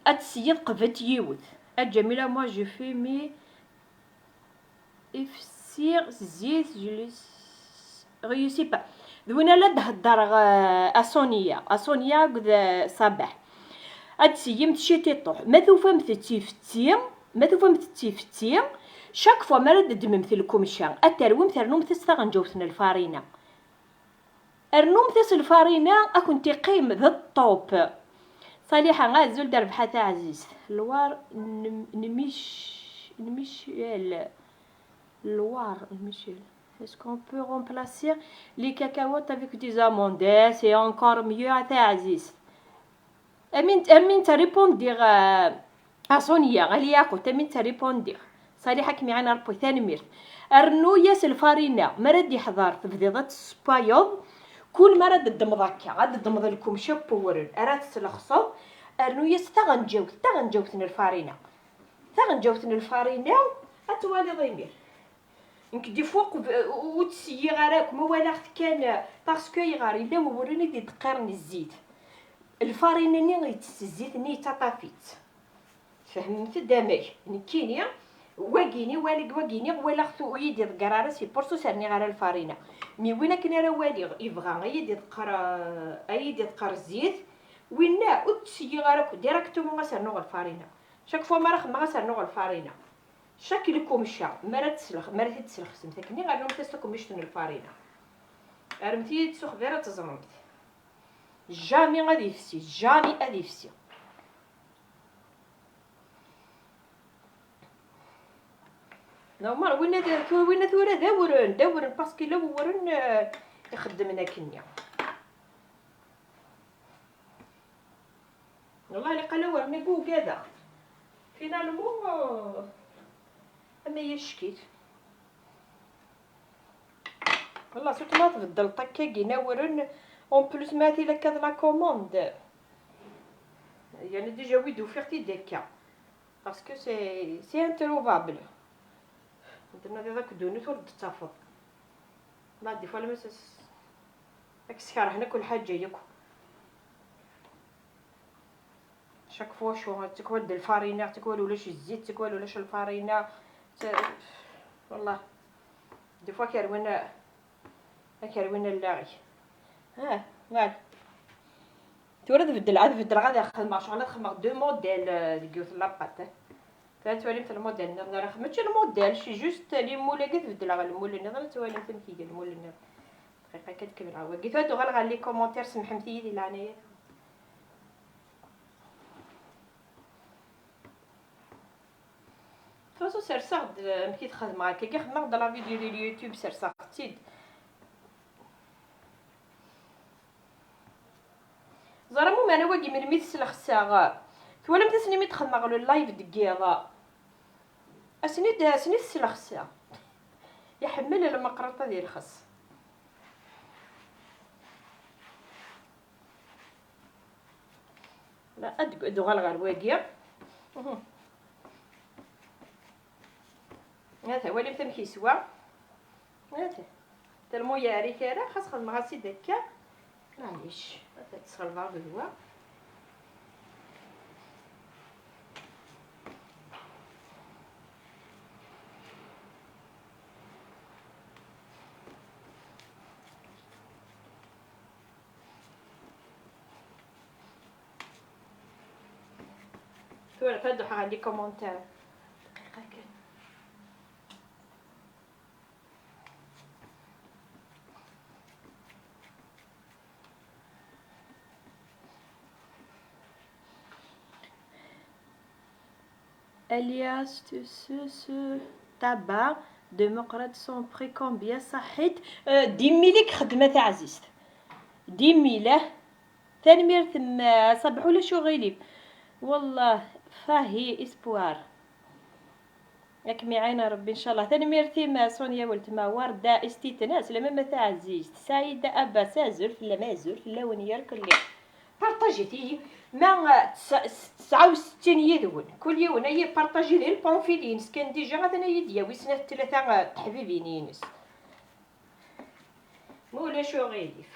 Ad tesyiḍ qbet yiwet. A Ǧamila, moi je fais mes efsiɣ zzit, je le réussis pas. D win ara d-heddreɣ, eh, a Sonia. A Sonia akked, eh, Ṣabeḥ. Ad d-teyyimt ciṭiṭuḥ. Ma tufamt-tt ifetti, ma tufamt-tt ifetti, chaque fois mi ara d-teddmemt lkumca, ad terwim ternumt-as taɣenǧawt n lfarina. Rnumt-as lfarina, ad kent-iqqim d ṭṭup. Ṣaliḥa, azul d rrbeḥ a taɛzizt. Lwar n, n Mic-, n Michel. Lwar n Michel. Est-ce qu'on peut remplacer les cacahuètes avec des amandes? Eh, c'est encore mieux a taɛzizt. Amin, amin ttaripundiɣ, eh, a Sonia, a Liyaqut, amin ttaripundiɣ. Ṣaliḥ, ad kem-iɛin Ṛebbi, tanemmirt. Rnu-yas lfarina, mi ara d-iḥḍer tebdiḍ ad tessewwayeḍ, kul mi ara d-teddmeḍ akka, ad d-teddmeḍ lkumca n wewren, ara tesslexseḍ, rnu-yas taɣenǧawt, taɣenǧawt n lfarina. Taɣenǧawt n lfarina, ad twaliḍ imir. Nekk, des fois, qb-, ur tt-syiɣ ara akk, ma walaɣ-t kan, parce que ayɣer? Yella wewren i d-ideqqaren zzit. Lfarina-nni yettess zzit-nni, yettaṭṭaf-itt. Tfehmemt-d amek? Nekkini, wagini, walig wagini, walaɣ-t ur yi-d-iḍegger ara, c'est pour ça ur s-rniɣ ara lfarina. Mi win akken ara waliɣ, yebɣa a yi-d-iḍeqqer, a yi-d-iḍeqqer zzit, winna ur t-syiɣ ara akk, directement ad s-rnuɣ lfarina. Chaque fois mi ara xemmeɣ, ad s-rnuɣ lfarina. Chaque lkumca, mi ara t-slex-, mi ara t-id-tslexsemt akkenni, rnumt-as takummict n lfarina. Rremt-iyi-d s uxbir ad teẓremt. Jamais ad yefsi, jamais ad yefsi. Normal, winna d, winna tura d awren, d awren, parce que la wewren, eh, ixeddmen akkenni. Wallah, liqala werni uggadeɣ. Finalement, euh, ama yeckit. Wallah, surtout ma tbeddleḍ akkagi, nawren, en plus ma tili akka d la commande. Yani, déjà, wi d-ufiɣ-t-id akka. Parce que c'est, c'est introuvable. Tenna di dak ddunit ur d-tettafeḍ. La, des fois, la, ad k-skerhen akk lḥaǧa yakk. Chaque fois, acu, tikwal d lfarina, tikwal ulac zzit, tikwal ulac lfarina. T-, wallah. Des fois, kerwen, ad kerwen allaɣ-ik. Ah, voilà. Tura ad beddleɣ, ad beddleɣ, ad xedmeɣ, ccɣel ad xedmeɣ deux modèles, euh, deg yiwet n la pâte, eh. Tura ad twalimt lmudell nniḍen ara xedmeɣ. Mačči lmudell, c'est juste les moules-agi, ad beddleɣ lmul nniḍen, ad twalimt amek iga lmul nniḍen. Dqiqa kan, ad kemmleɣ wagi. Tura ad uɣaleɣ ɣer les commentaires, semḥemt-iyi di leɛnaya-tkent. Tura serseɣ-d, amek i t-xedmeɣ akkagi, xedmeɣ-d la vidéo di YouTube, serseɣ-tt-id. Ẓer am umana wagi melmi t-slexseɣ. Twalamt asmi mi d-xedmeɣ le live deg yiḍ? Asmi d, asmi t-slexseɣ. Iḥemmel lmeqriṭ ad ilxes. La, ad, ad uɣal ɣer wagi. Mhm. Ata, walimt amek yeswa. Ata. Tellement yeɛrik ara, xas xedmeɣ-as-id akka. Maɛlic, ata tesxelḍeɣ deg wa. Tura ad ruḥeɣ ɣer les commentaires. دقيقة كان. Alias tu suces tabac de meqrat son prix combien? Ṣaḥit. Euh, dix mille i yexdem a taɛzizt. Dix mille, ah. Tanemmirt, mm, ṣabeḥ ulac uɣilif. Wallah, fahi espoir. Ad kem-iɛin Rebbi, ncallah. Tanemmirt-im a Sonia weltma, Warda Istitna, slama ma taɛzizt, Saïda Abbas, azul fell-am, azul fell-awen irkelli. Partajit-iyi, ma, eh, tes-, s-, tesɛa u settin yid-wen, kul yiwen ay partaji di lprofil-ines kan, dija atan ay d-yawi snat tlata, eh, teḥbibin-ines. Ma ulac uɣilif.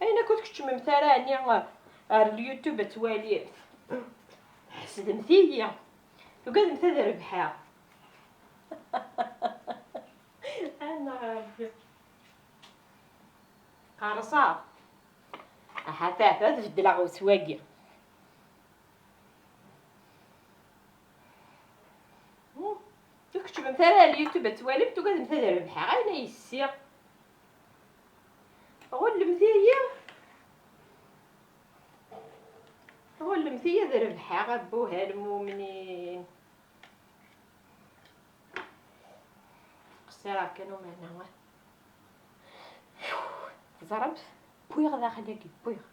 Ayen akk ur tkeččmemt ara ɛni ar YouTube ad twalim, ḥesdemt-iyi. Tugademt ad rebḥeɣ. Ana Rebḥeɣ. Qerṣeɣ. Ahat, ahat, ad beddleɣ s wagi. Hmm. Ur keččmemt ara ar YouTube ad twalimt, tugademt ad rebḥeɣ. Ayen ay yessi. Ɣullemt-iyi. Ɣullemt-iyi ad rebḥeɣ, a buha lmumnin. Qṣireɣ kan umeɛna. Teẓramt? Wwiɣ daxel-agi, wwiɣ.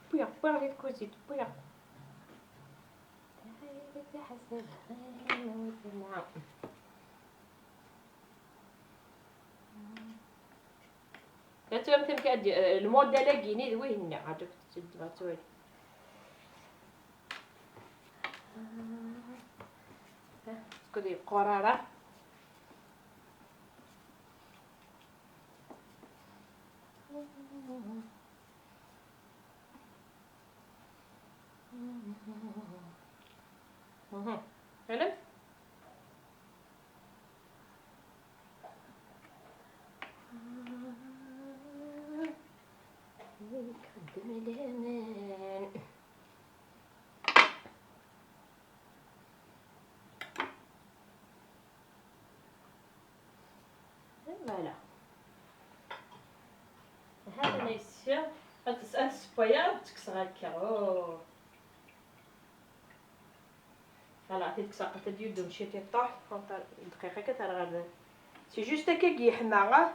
Wwiɣ, wwiɣ di tkuzit, wwiɣ. Ad twalim amek ad d-, lmudal-agi-nni d wihin-nni. Ad twalim. Skud yeqqur ara. Mhm. Twalamt? Ay, ixeddem laman. Voilà. Hatan yessi, ad tes-, ad tessewway ara ad tekkes ɣer lkiɣ. Oh. Voilà, ad t-id-kkseɣ, ad d-yuddum ciṭ yeṭṭuḥ, dqiqa kan ar ɣer da. C'est juste akka i yeḥma, ah.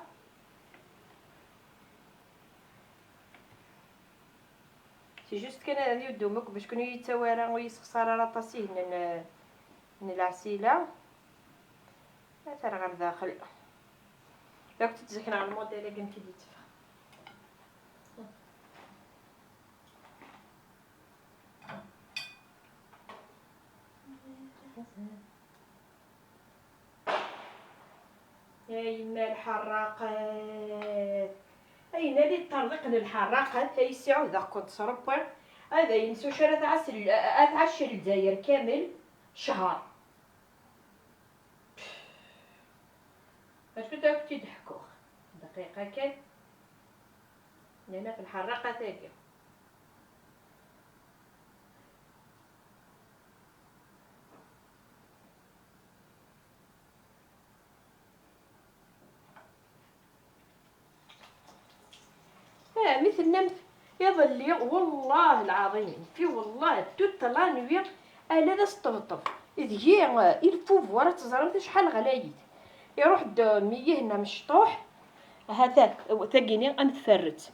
C'est juste kan ad yuddum akk, bac kan ur yettawi ara, ur yessexṣar ara aṭas ihi n, n lɛesila. Ata ar ɣer daxel. La kent-id-zekreɣ lmudil-agi nekk i d-yetteffeɣ. Ya yemma lḥerraqat. Ayen ali ṭṭerḍiq n lḥerraqat, ay yesɛu daɣ kent sṛebwi. Ad ayen s ucu ara tɛass l-, ad tɛac Lezzayer kamel ccher. Acu ad ak-tt-id-ḥkuɣ? Dqiqa kan. Nana ɣef lḥerraqat-agi. Ah, mi tennamt iḍelli, wellah lɛaḍim, fi wellah, toute la nuit, ala d asṭebṭeb. Deg-i, eh, il pouvoir, ad teẓremt acḥal ɣlayit. Iruḥ-d, eh, mi yihen amecṭuḥ, ha-t-a, tagini am tferret.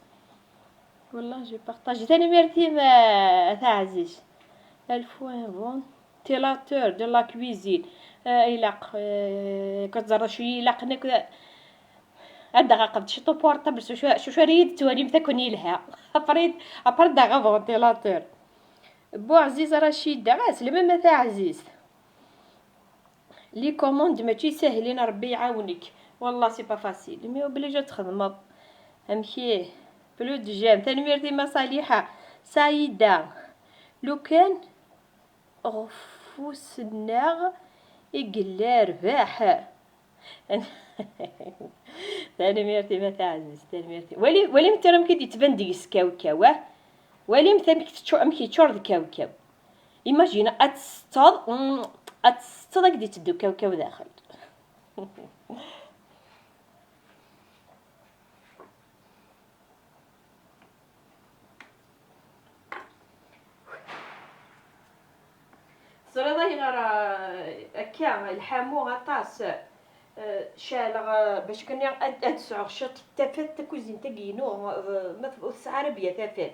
Wallah, j'ai partagé. Tanemmirt-im, a, a taɛzizt. Alfu un ventilateur de la cuisine. Ah, ilaq, eh, ad teẓreḍ acu ilaqen akk. Ad d-aɣeɣ qbel ciṭ uportabl, s ucu, s ucu ara yi-d-twalimt akk yelha. Après, après d-aɣeɣ ventilateur. Buɛziz Racida, ɛeslama a taɛzizt. Les commandes mačči sahlen, Rebbi iɛawen-ik. Wallah, c'est pas facile. Mais obligé ad txedmeḍ. Amek ih? Plus de j'aime. Tanemmirt-im a Saliḥa. Saïda. Lukan ɣef ufus-nneɣ i yella rrbeḥ. Tanemmirt-im a taɛzizt, tanemmirt-im. Wali, walimt tura amek i d-yettban deg-s kawkaw, ah? Walimt amek tečču-, amek yeččur d kawkaw. Imagine, ad tsetteḍ, mm, ad tsetteḍ, ad k-d-itteddu kawkaw daxel. Teẓriḍ ayɣer, eh, akka lḥamu aṭas? Eh, ceɛleɣ, eh, bac kan ad, ad sɛuɣ ciṭ n tafat, takuzint-agi-inu, eh, ma t-, ur tesɛi ara bya tafat.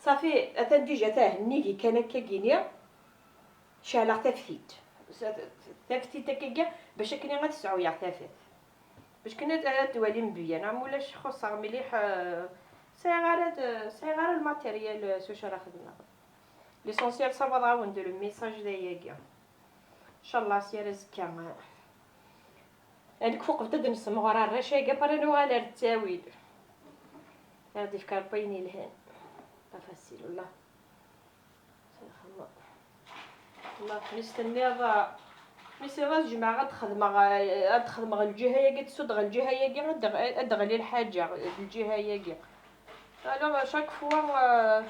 Ṣafi, atan dija tahenni-gi kan akka-gini. Ceɛleɣ taftilt. Taftilt akkagi, bac akken ad sɛuyeɣ tafat. Bac kan ad, ad twalim bya, neɣ mulac xuṣṣeɣ mliḥ, eh, sɛiɣ ara d-, sɛiɣ ara lmateryal, eh, s wacu ara xedmeɣ. L'essentiel, ssawaḍeɣ-awen-d le message d ayagi. Ncallah, si ar azekka, eh, ad nekfu qbel ad d-nessemɣer arrac-agi, après nuɣal ar ttawil. Ad d-ifk Rebbi ayen yelhan. Pas facile, wallah. Xemma. Xemma, mi s-tenniḍ, mi s-tenniḍ ad jemɛeɣ, ad xedmeɣ, ad xedmeɣ lǧiha-yagi, ad suddeɣ lǧiha-yagi, ad d-, ad d-ɣli lḥaǧa deg lǧiha-yagi. Alors, chaque fois, euh,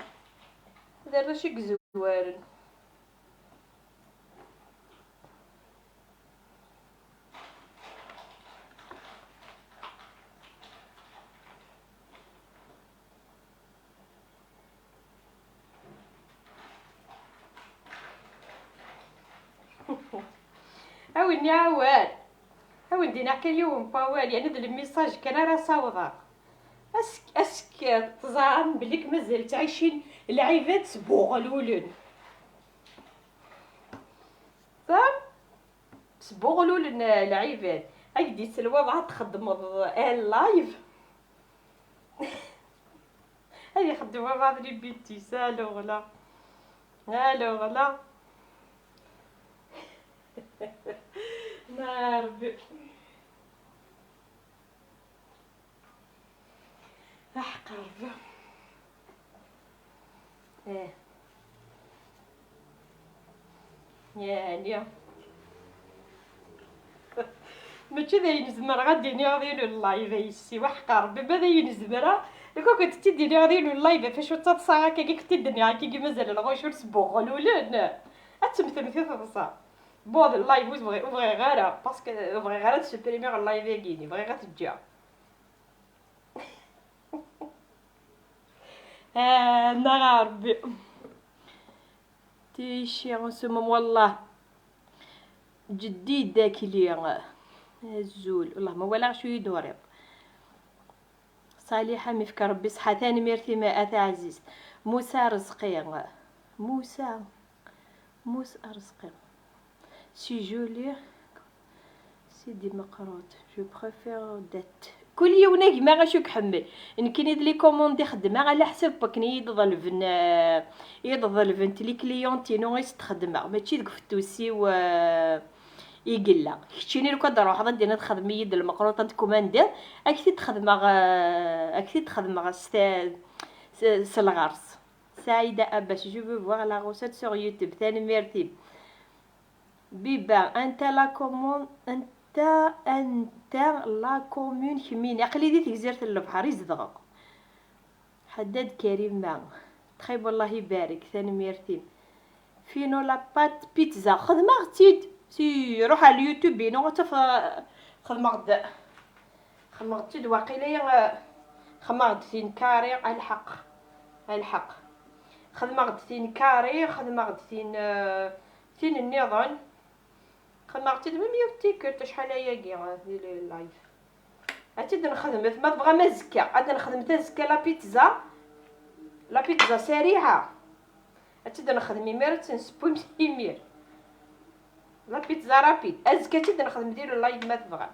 d arrac i yezwaren. A wen-nniɣ awal, a wen-d-iniɣ kan yiwen n wawal, yeɛni d lmisaj kan ara sawḍeɣ. Ask, ask teẓram belli mazal ttɛicin lɛibad sbuɣlulen. Tfehmem? Sbuɣlulen lɛibad. Ad k-d-isel wabɛaḍ txeddmeḍ un live. Ad ixeddem wabɛaḍ les bêtises. Alors là. Alors là. Ma Rebbi. Aḥqerb. Eh. Yeɛni. Mačči d ayen zemreɣ ad d-iniɣ di live, a yessi, aḥqerb. Ma d ayen zemreɣ, kuk ad tt-id-iniɣ di live, ɣef acu ttaḍsaɣ akkagi, kent-id-nniɣ akkagi, mazal lɣaci ur sbuɣlulen. Ad temmtemt i teḍsa. Bon, d live ur bɣi-, ur bɣiɣ ara, parce que ur bɣiɣ ara ad supprimiɣ live-agi, bɣiɣ ad t-ǧǧeɣ. Ah, neɣ a Rebbi. Tici usumem, wallah. Jeddi dakli. Azul. Wallah, ma walaɣ acu i d-turiḍ. Ṣaliḥa, mi fka Rebbi ṣṣeḥḥa, tanemmirt-im a taɛzizt. Musa Rezqi. Musa. Musa Rezqi. Si Julie. Sidi Meqrut, je préfère date. Kul yiwen a gma acu iḥemmel. Nekkini d les commandes i xeddmeɣ, ɛla ḥsab wakken i yi-d-ḍelben, eh, i yi-d-ḍelbent les clientes-inu i s-d-xeddmeɣ, mačči deg ufettus-iw, eh, i yella. Keččini lukan ad d-truḥeḍ ad d-tiniḍ xdem-iyi-d lmeqruṭ ad d-kumandiḍ, ad k-t-id-xedmeɣ, eh, ad k-t-id-xedmeɣ s ta-, s, s lɣers. Saïda Abbas, je veux voir la recette sur YouTube. Tanemmirt-im. Biba, anta la commune, anta, anta la commune kemmini? Aql-i di Tegzirt n Lebḥer i zedɣeɣ. Haddad Karima, txib, Allah ibarek, tanemmirt-im. Fino la pâte pizza, xedmeɣ-tt-id. Si, ruḥ ar YouTube-inu, ad tafeḍ, xedmeɣ-d, xedmeɣ-tt-id waqila, eh, xedmeɣ-d tin carré, a lḥeqq, a lḥeqq. Xedmeɣ-d tin carré, xedmeɣ-d tin, eh, tin nniḍen. Xedmeɣ-tt-id même yiwet tikkelt, acḥal ayagi, eh, di le live. Ad tt-id-nxedmet, ma tebɣam azekka, ad nxedmet azekka la pizza, la pizza sariɛa. Ad tt-id-nxedm imir, ad tt-nsewwi imir. La pizza rapide. Azekka ad tt-id-nxedm di le live ma tebɣam.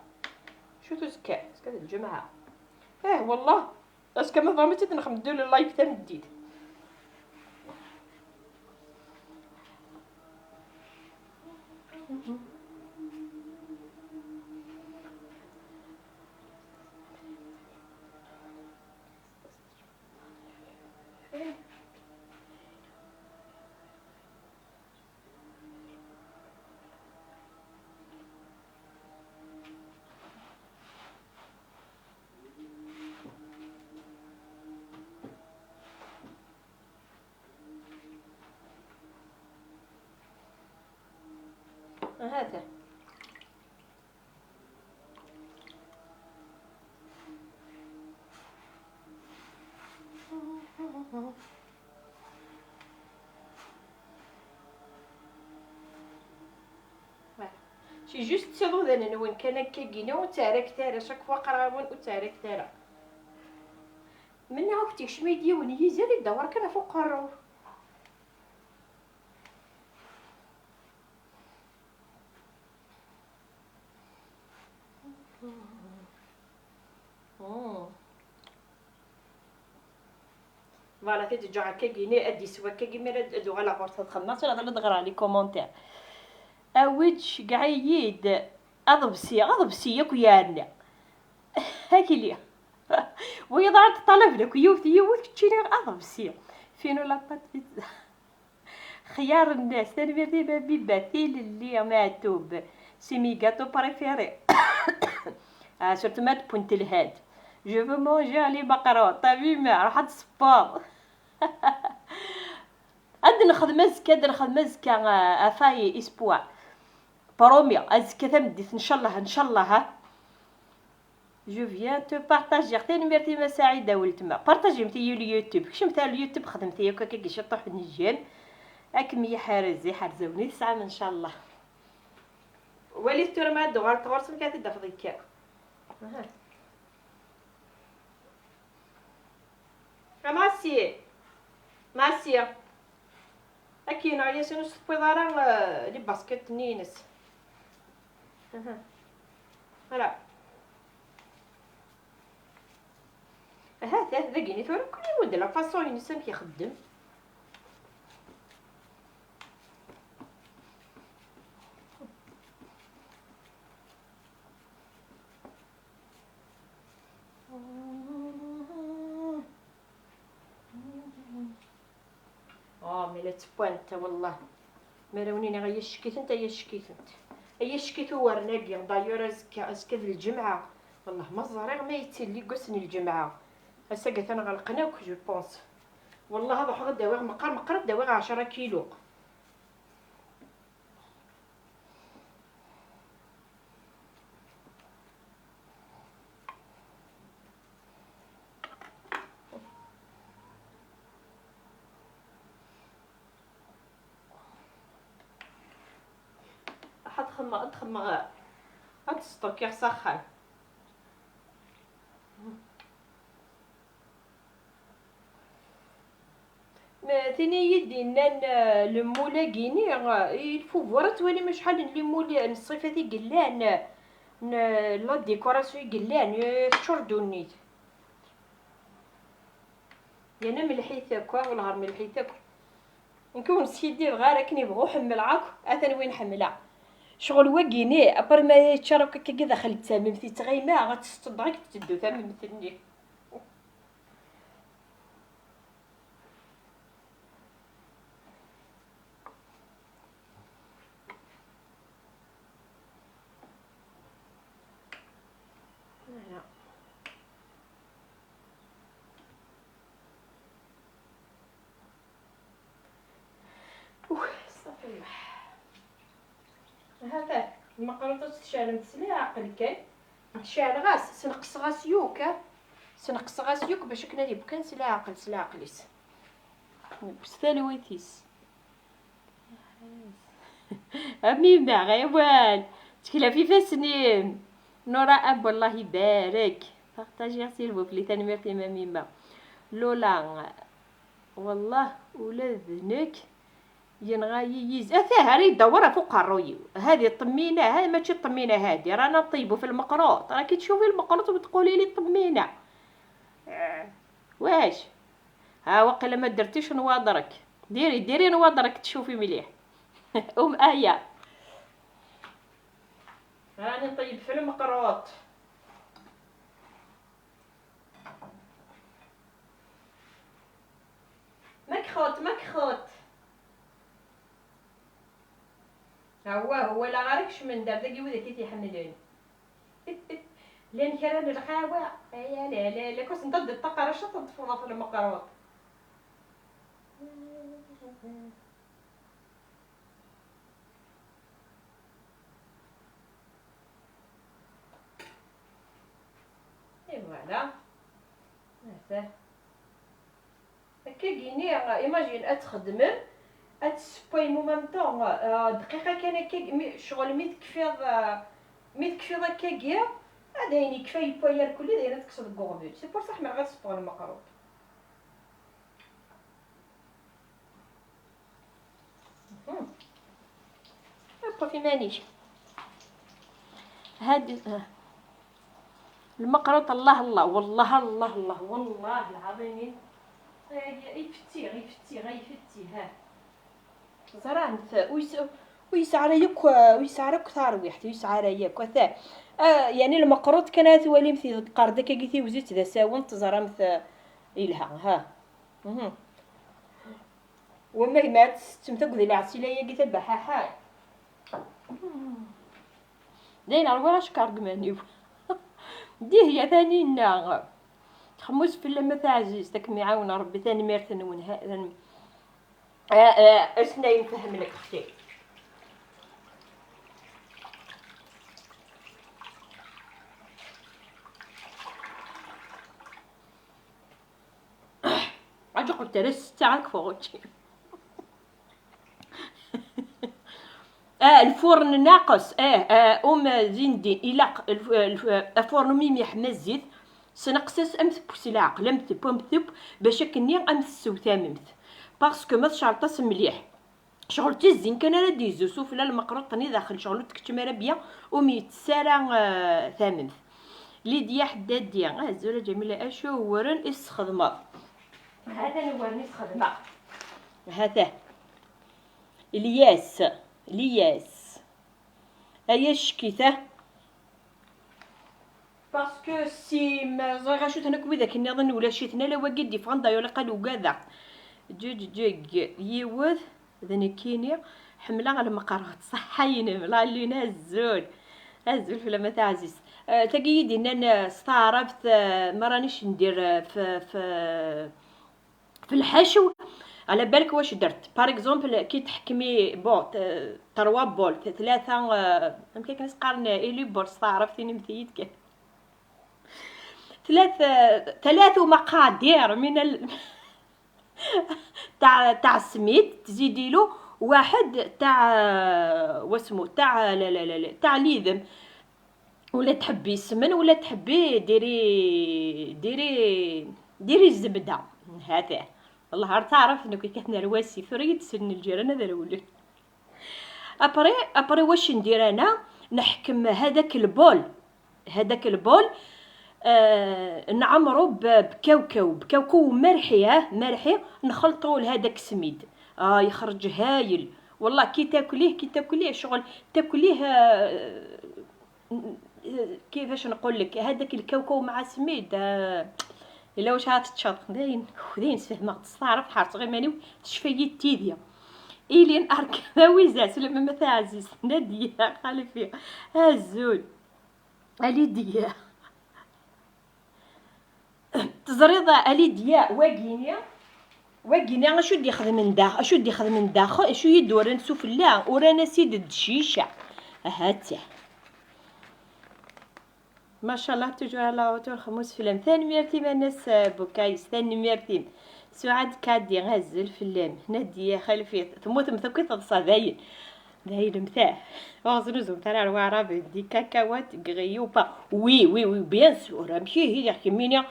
Cut uzekka, azekka d lǧemɛa. Eh, wallah. Azekka ma tebɣam ad tt-id-nxedm di le live tameddit. Ata. Voilà. C'est juste tiḍudan-nwen kan akkagini, ur ttɛerriket ara, chaque fois qqareɣ-awen ur ttɛerriket ara. Mennaɣ akk tekcem-iyi-d yiwen yizer idawar kan ɣef uqerru. Mm. Voilà, ti ǧǧeɣ akkagini, ad d-iswa akkagi, mi ara d-, ad uɣaleɣ ɣur-s ad xemmeɣ, tura ad ɣreɣ les commentaires. Awi-d, ceggeɛ-iyi-d. Aḍebsi, aḍebsi yakk yerna. Akli. Wiyaḍ ara d-ṭṭalaben akk yiwet, yiwet, keččini aḍebsi. Fino la pâte pizza. Xyar nnas, tanemmirt i Mabiba, tilelli, Meɛtub. C'est mes gâteaux préférés. Ah, surtout ma tewwin telha-d. Je veux manger les macaroons. Ṭabima, ruḥ ad tṣebbeḍ. Ad nexdem azekka, ad nexdem azekka, ah, atay espoir. Promis, azekka tameddit, ncallah, ncallah, ha. Je viens te partager. Tanemmirt i Mass Saɛida weltma. Partagemt-iyi le YouTube. Kecmet ar le YouTube, xedmet-iyi akk akka ciṭuḥ n j'aime. Ad kem-yeḥrez, iḥrez-awen i tesɛam, ncallah. Walit tura ma ad d-tuɣaleḍ ɣur-s, amek ara t-id-tafeḍ yekker. Aha. A Massi! Massi! Akken, ɛyasen ur s-tewwiḍ ara, eh, les baskets-nni-ines. Aha. Voilà. Aha, ta-, dagini tura, kul yiwen d la façon-ines amek ixeddem. Oh, mi la ttewwant, wallah. Mi ara wen-iniɣ, ay acek-itent, ay acek-itent. Ay acek-it uwren-agi. D'ailleurs, azekka, azekka d lǧemɛa. Wallah, ma ẓriɣ ma yettili deg wass n lǧemɛa. Ass-agi atan ɣelqen akk, je pense. Wallah, ad ruḥeɣ ad d-awiɣ meqqar, meqqar ad d-awiɣ ɛecra kilu. Ad xemmeɣ, ad xemmeɣ, ad stokiɣ s axxam. Ma tin i yi-d-yennan, eh, lemul-agi-ni, eh, il faut voir ad twalim acḥal n limul n ṣṣifat i yellan, eh, n la décoration i yellan, eh, teččur ddunit. Yerna melḥit akk, ah, wellah ar melḥit akk. Nekk ur neskiddibeɣ ara akken ibɣu ḥemmleɣ akk, atan win ḥemmleɣ. Ccɣel wagi-ni, après ma yeččar akk akkagi daxel d tamemt, yettɣima, ad tesseḍ dɣa tetteddu tamemt-nni. Voilà. Uh, صافي. هذا المقروطة تشعل متسلية عقل كان. Ceɛleɣ-as, sneqseɣ-as yakk, ah. Sneqseɣ-as yakk bac akken ad yeww kan s leɛqel, s leɛqel-is. Nebbes talwit-is. A Mima, ɣiwan, ttekla f ifassen-im. Nura Ab, Allah ibarek. Partagiɣ, s'il vous plaît, tanemmirt-im a Mima. Lola, wallah, ula d nekk yenɣa-yi yiz-, atah ara yedawar ɣef uqerruy-iw. Hadi ṭṭemmina, ha, mačči ṭṭemmina, hadi, رانا نطيبو في المقروط. راكي تشوفي المقروط وتقولي لي طمينة. آه، واش؟ ها، وقيلا ما درتيش نواظرك. ديري، ديري نواظرك تشوفي مليح. أم آية. راني نطيب في المقروط. مكخوط، مكخوط. هو، هو لا غاركش من دار داكي وذاك يتيحملون. لان كرا الغاوة. يا لا، لا، لا، كنت نضد الطاقة راه شطت في المقروط. Da. Ata. Akka gini, imagine ad txedmem, ad tessewwayem en même temps, euh, dqiqa kan akka, mi, ccɣel mi tekfiḍ, euh, mi tekfiḍ akkagi, ad ayen yekfa yewway irkelli, d ayen ad tekkseḍ deg uɣbel. C'est pour ça ḥemmleɣ ad sewweɣ lmeqruṭ. Ṭṭef iman-ik. Had, ah. Lmeqruṭ, Allah, Allah, wallah, Allah, Allah, wallah lɛaḍim. Ay, ifettiɣ, ifettiɣ, ay, ifettiɣ, ha. Ẓran-t, ur yes-, ur yesɛi ara yakk, ur yesɛi ara yakk tarwiḥt, ur yesɛi ara yakk, ata, ah, yani lmeqruṭ kan ara twalimt deg qqar-d akkagi tiwzit d asawen, teẓramt, ah, yelha, ha. Mhm. Wamma gma ad tsettem tagdi lɛesila-agi tabaḥaḥa. Dayen rwiɣ acekkeṛ deg iman-iw. Dihya Taninna. Xemmut fell-am a taɛzizt, ad kem-iɛawen Ṛebbi, tanemmirt-nwen. Ha, tanem-, a, a, asnayen fehmen lek xti. Aǧuqel tara ssetta ad kfuɣ učči. Ah, lfurn naqes, ah, ah, um, din din, ilaq lf-, lf-, afurn umi yeḥma zzit, sneqs-as am tewwes leɛqel, am teww, am teww, bac akkenni am tessew tamemt. Parce que ma tcerṭ-as mliḥ, ccɣel d tizzin kan ara d-yezzu sufella, lmeqruṭ-nni daxel, ccɣel ur tkeččem ara bien, umi yettess ara, ah, tamemt. Lidya Ḥeddadi, azul a Ǧamila, acu uwren i tesxedmeḍ? Hatan uwren i sxedmeɣ. Hata. Ilyas. Ilyas. Aya ccekita. Parce que si ma ẓriɣ acu-ten akk widak nniḍen ulac-iten ala wagi d-yeffɣen, d'ailleurs ilaq ad ugadeɣ. Ǧeǧǧeǧ yiwet d nekkini. Ḥemmleɣ lmeqruṭ. Ṣaḥḥa-inem, la lune, azul. Azul fell-am a taɛzizt. Eh, tagi i d-innan, eh, s taɛrabt, eh, ma rani cendir, eh, f, f, f lḥacew, ala balak wac dert. Par exemple, ki tḥekmi, bon, t-, trois bols, t-, tlata, eh, amek akken i s-qqaren, eh, ili bol s taɛrabt, inimt-iyi-d kan. Tlata, tlata maqadir min al-, تاع، تاع السميد، تزيدي له واحد تاع، واسمو، تاع، لا، لا، لا، لا، تاع ليذم. ولا تحبي السمن ولا تحبي ديري، ديري، ديري الزبدة. هذا. والله غير تعرف انك كتنا رواسي ثريد سن الجيران هذا الاول. ابري، ابري واش ندير انا؟ نحكم هذاك البول، هذاك البول، آه، نعمرو ب-، بكاوكاو، بكاوكاو مرحي، ها، مرحي، نخلطو لهذاك السميد. اه، يخرج هايل والله. كي تاكليه، كي تاكليه شغل، تاكليه، آه، كيفاش نقول لك، هذاك الكاوكاو مع السميد، آه، الا واش عاد تشاط. داين، داين سفهمغ تستعرف، حارت غير ماني تشفي تيديا. إلين أركض ويزاس لما مثلا عزيز نادية خلفي. هزول. أليديا. تزريضة أليديا واقيني. واقيني أشو دي خدم من داخل، أشو دي خدم من داخل، أشو يدورن سفلا، ورا نسيد الدشيشة. هاتي. ما شاء الله، toujours à la hauteur. خموس فلام. ثاني ميرتي مانس بوكايس، ثاني ميرتي. سعاد كادي غزل فلام. نادية خلفي. ثموت مثوكي تضصى داين. داين متاع. وغزنوزو ترى روا رابي دي كاكاوات غيوبا. وي، وي، وي، بيان سور. ماشي هي يحكي مينيا.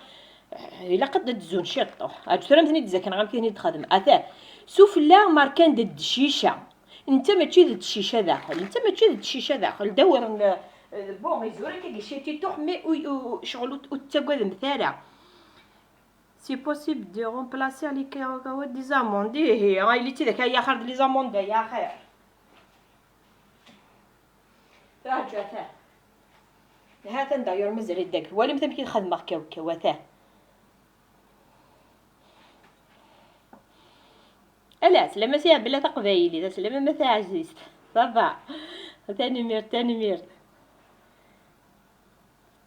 إلا قد تزون شي طوح. أجو ترى مثني تزكن غام كيني تخدم. أثا. سفلى ماركان د الدشيشة. انت ماشي د الدشيشة داخل، انت ماشي د الدشيشة داخل. دور ن-، بون، يزور كي شي تيتوح، مي و-، و-، شغل وت-، وتقعد مثالة. C'est possible de remplacer les cacahuètes des amandes. إيه، إيه، هاي اللي تذكر يا خير، les amandes يا خير. راجع ثا. هاتا داير مازال يدك. ولا مثل كي خدمة كاوكاو، ثا. Ala, slama s iɛbella taqbaylit, slama ma taɛzizt. Ça va. Tanemmirt, tanemmirt.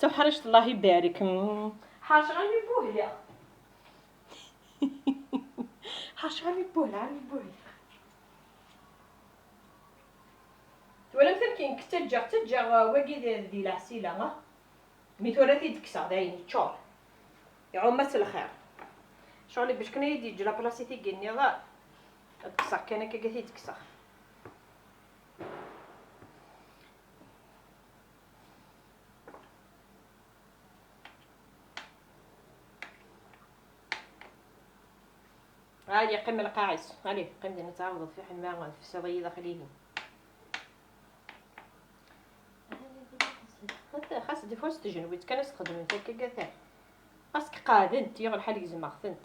Tuḥrict, Allah ibarek. Mm. Ḥerceɣ armi buhleɣ. Ḥerceɣ armi buhleɣ, armi buhleɣ. Twalamt amek nekk ttaǧǧaɣ, ttaǧǧaɣ, uh, wagi di, di lɛesila, ah? Mi tura t-id-kkseɣ, dayen, yeččur. Iɛumm-as lxir. Ccɣel bac kan ad yi-d-yeǧǧ la place i tigi-nniḍen. Ad kkseɣ kan akka, ad t-id-kkseɣ. Allez, qqim lqaɛis. Allez, qqim din ad tɛawdeḍ fiḥel ma tefsiḍ-iyi daxel-ihi. Xas des fois s tjenwidt kan ad s-txedmemt akka, gata. Parce que qeɛdent, yuɣ lḥal gezmeɣ-tent.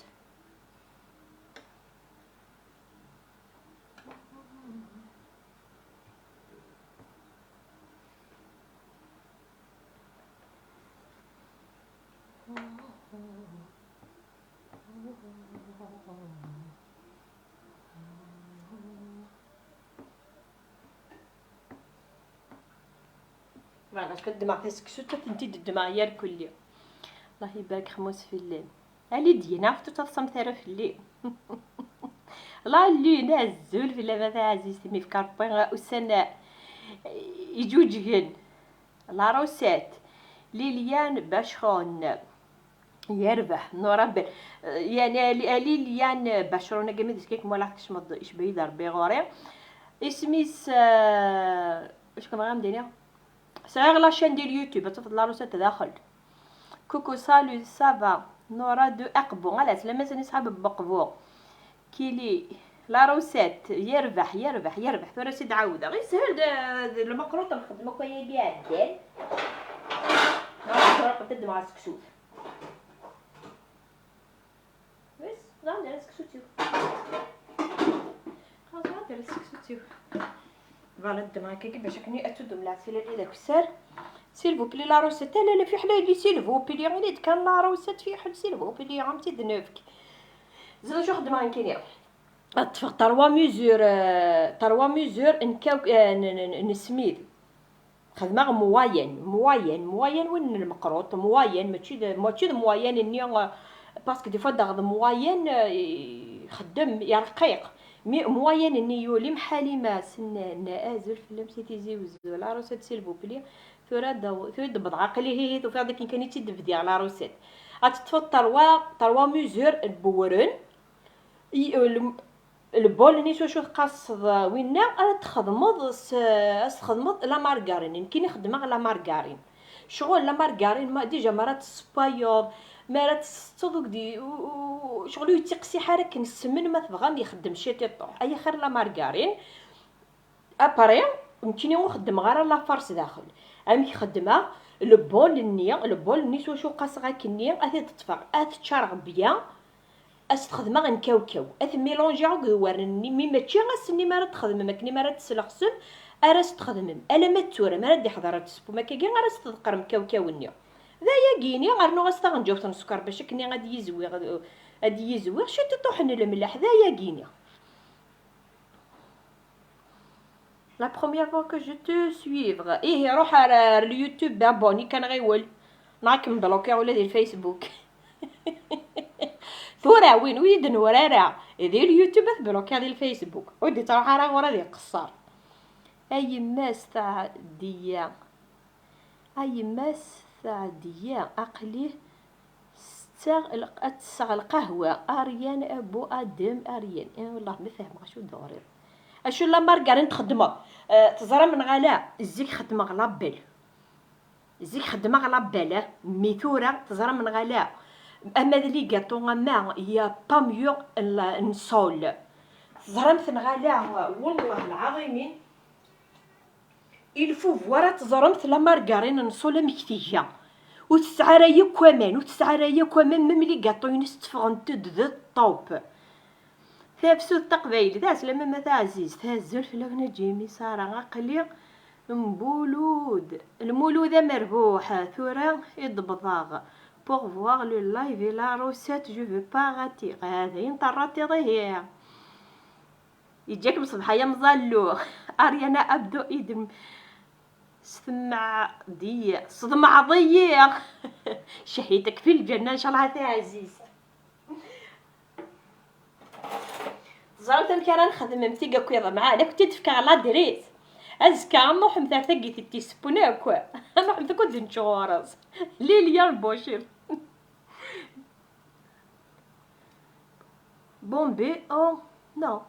Voilà, ad ddmeɣ taseksut, ad tent-id-ddmeɣ yar kulli. Allah ibarek xmus fell-am. Ali d-yini ɣef ur tettaḍsamt ara fell-i. La Lune, azul fell-am a taɛzizt, mi fkar point ussan iǧuǧgen. La Rosette, Liliane Bachron. Yerbeḥ Nora Bel. Yani, Ali, Liliane Bachron, agami d zik-ik mwalaɣ tkecmeḍ, icba-yi-d Rebbi ɣur-i. Isem-is, eh, acu kan ɣam dini? Sɛiɣ la chaîne di YouTube, ad tafeḍ la Rosette daxel. Coucou, salut, ça va? Nora de Aqbu, ala, slama sani sḥab n Beqbu. Kili, la Rosette, yerbeḥ, yerbeḥ, yerbeḥ, tura si d-ɛawdeɣ. Ishel d, d lmeqruṭ nxeddem akk ayagi iɛeddan. Nruḥ ad ddmeɣ aseksut. Bas, nɛawed ara seksu-tt-iw. Xas nɛawed ara seksu-tt-iw. Voilà, ddem akka bac akken ad tudum lɛesila-nni d akessar. S'il vous plaît, la Rosette. Ala, la, fiḥel aydi, s'il vous plaît. Ini-d kan la Rosette, fiḥel, s'il vous plaît, am-tt-id-nefk. Ẓriɣ acu xeddmeɣ nekkini. Ad ṭṭfeɣ trois mesures, euh, trois mesures n kaw-, euh, n, n, n, n smid. Xedmeɣ moyen, moyen, moyen win n lmeqruṭ, moyen, mačči d, mačči d moyen-nni, euh, parce que des fois daɣ d moyen, euh, ixeddem, yerqiq. Mi moyen-nni yuli, mḥal i ma s-nnan azul fell-am si Tizi Uzzu, la Rosette, s'il vous plaît. Tura d-, tura d-wwḍeɣ aql-i, hihi, tufiḍ akken kan i tt-id-bdiɣ la Rosette. Ad teṭṭfeḍ trois, trois mesures n wewren. I, euh, lem-, lbol-nni s wacu tqaseḍ, winna ara txedmeḍ s, ad txedmeḍ la margarine. Nekkini xeddmeɣ la margarine. Ccɣel la margarine, ma, déjà, ma ara tessewwayeḍ, ma ara tessetteḍ, ur k-d-, u-, u-, ccɣel ur yettiqsiḥ ara akken ssem, ma tebɣam ixeddem ciṭiṭuḥ. Ay axir la margarine. Après, nekkini ur xeddmeɣ ara la farce daxel. Amek xeddmeɣ? Lbol-nni, lbol-nni s wacu qqaseɣ akkenni, ad t-id-ṭṭfeɣ, ad t-ččareɣ bya, ad s-t-xedmeɣ n kawkaw, ad t-mélangeɣ akked uwren-nni, mi mačči ass-nni mi ara t-txedmem, akken mi ara t-teslexsem, ara s-t-txedmem. Alamma d tura, mi ara d-iḥḍer ad tessewwem akkagi, ara s-tḍeqqrem kawkaw-nni. D ayagi-ni, rnu-as taɣenǧawt n sskeṛ bac akken ad yizwiɣ, ad yizwiɣ ciṭiṭuḥ n lemleḥ, d ayagi-ni. La première fois que je te suivre. Ihi, ruḥ ar, ar le YouTube, abonné kan ɣiwel. Neɣ ad kem-bloquer ula di Facebook. Tura win ur yi-d-nwala ara di le YouTube, ad t-bloquer di Facebook. Ur d-ittruḥ ara ɣur ad iqeṣṣer. A yemma-s Teɛdiya. A yemma-s Teɛdiya, aql-i setteɣ lq-, ad tesseɣ lqahwa. Ariane, Abu Adem, Ariane. Eh, wallah ma fehmeɣ acu d-teɣriḍ. Acu la margarine txeddmeḍ? Eh, teẓram neɣ ala? Zik xeddmeɣ label. Zik xeddmeɣ label, eh? Mi tura teẓram neɣ ala? Ama d ligaṭu, ama ya pas mieux n la, n sol. Teẓramt neɣ ala? Wallah lɛaḍimin. Il faut voir, ad teẓremt la margarine n sol amek tga. Ur tesɛi ara yakk aman, ur tesɛi ara yakk aman, même les gâteaux-ines tteffɣent-d d top. Tafsut taqbaylit, ɛeslama ma taɛzizt, azul fell-awen a Jimmy, Sara, aql-i Mbulud. Lmulud amerbuḥ, tura i d-wwḍeɣ. Pour voir le live et la recette, je veux pas rater. Ah, d ayen terratiḍ ihi. Yeǧǧa-kem ṣṣbeḥ ay amẓallu. Ariana Abdo idem. Stemɛeḍ-iyi. Sḍemɛeḍ-iyi. Cehhitek fi lǧenna, ncallah a taɛzizt. Teẓramt amek ara nexdem tigakk iḍemɛen? Ad kent-id-fkeɣ ladris. Azekka ad nruḥemt ar tagit n tisewwin akk. Ad nruḥemt akk ad nečč ɣur-s. Lilya Lbucir. Bombi, oh, non.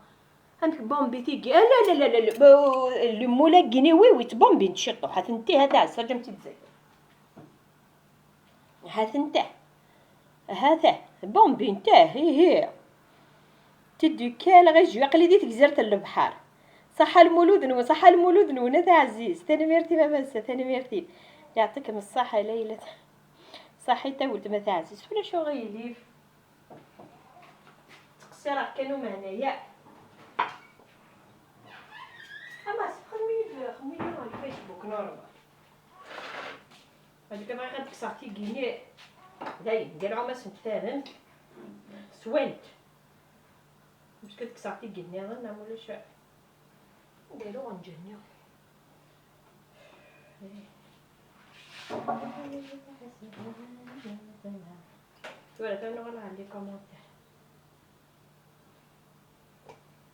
Amek bombi tigi? Ah, la, la, la, la, la. Bo-, le moulin guinéen, oui, oui, bombi, ciṭuḥ. Ha-tent-i, ha-t-a, serǧam-tt-id zay. Ha-tent-a. Ha-t-a. Bombi, nta, hi, hi. Tidukal, ɣijuy, aql-i di tegzirt n lebḥer. Ṣaḥa lmulud-nwen, ṣaḥa lmulud-nwen, a taɛzizt. Tanemmirt-im a massa, tanemmirt-im. Yeɛṭikem ṣṣaḥa, Layla. Ṣaḥit a weltma taɛzizt, ulac uɣilif. Ttqeṣṣireɣ kan umeɛna, ya. Ama xedm-iyi-d, xedm-iyi-d ɣer Facebook normal. Hadi kan bɣiɣ ad kkseɣ tigi-nni. Dayen, gar ɛumas n ttarem. Swant. Meckud kkseɣ tigi nniḍen, am ulac. Anda yella uɣenǧa-nni? Tura, tura nuɣal ɣer les commentaires.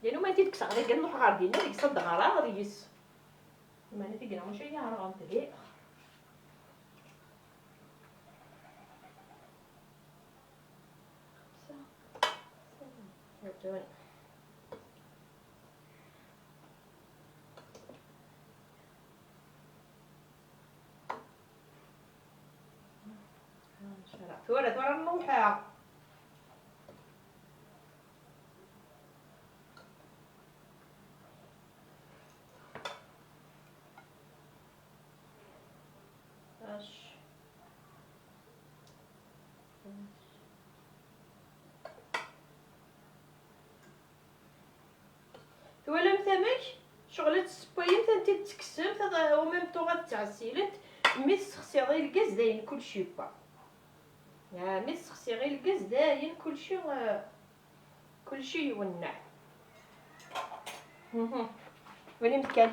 Yan uma n-t-id-kkseɣ dagi, nruḥ ɣer dinna, deg-s ad d-ɣreɣ deg-s. Meɛna tigi maca iyi-ɛerɣent di. Tura, tura nruḥ. Ac. Twalamt amek? Ccɣel ad tessewwayemt, ad tent-id-tekksemt, ad, au même temps ad ttɛessilemt. Mi tessexsiḍ i lgaz, dayen kulci yewwa. Ah, mi tessexsiḍ i lgaz, dayen kulci, ah, kulci iwenneɛ. Mhm. Walimt kan.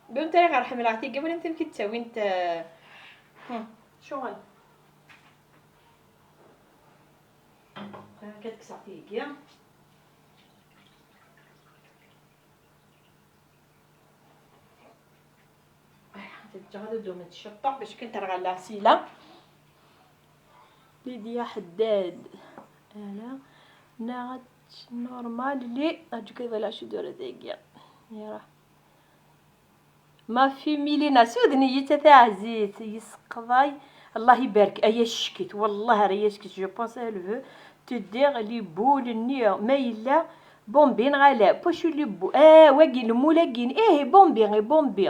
Walimt ay ɣer ḥemmleɣ tigi, walimt amek i d-ttawint, ah, hmm, ccɣel. Akka ad kkseɣ tigi. Ǧǧiɣ ad dum ciṭṭaɣ bac kan terɣa lɛesila. Lydia Ḥeddad. Ala. Neɣ normal li aǧukiḍ la chudure dagi. Yara. Ma fi milina, suden-iyi-tt a taɛzizt, yesseqḍay. Allah ibarek, ay ackit, wallah ara yackit, je pense elle veut te dire les boules-nni, ma yella bombi neɣ ala, pochu les bou-, ah, wagi, lmul-agi, eh, bombi, eh, bombi.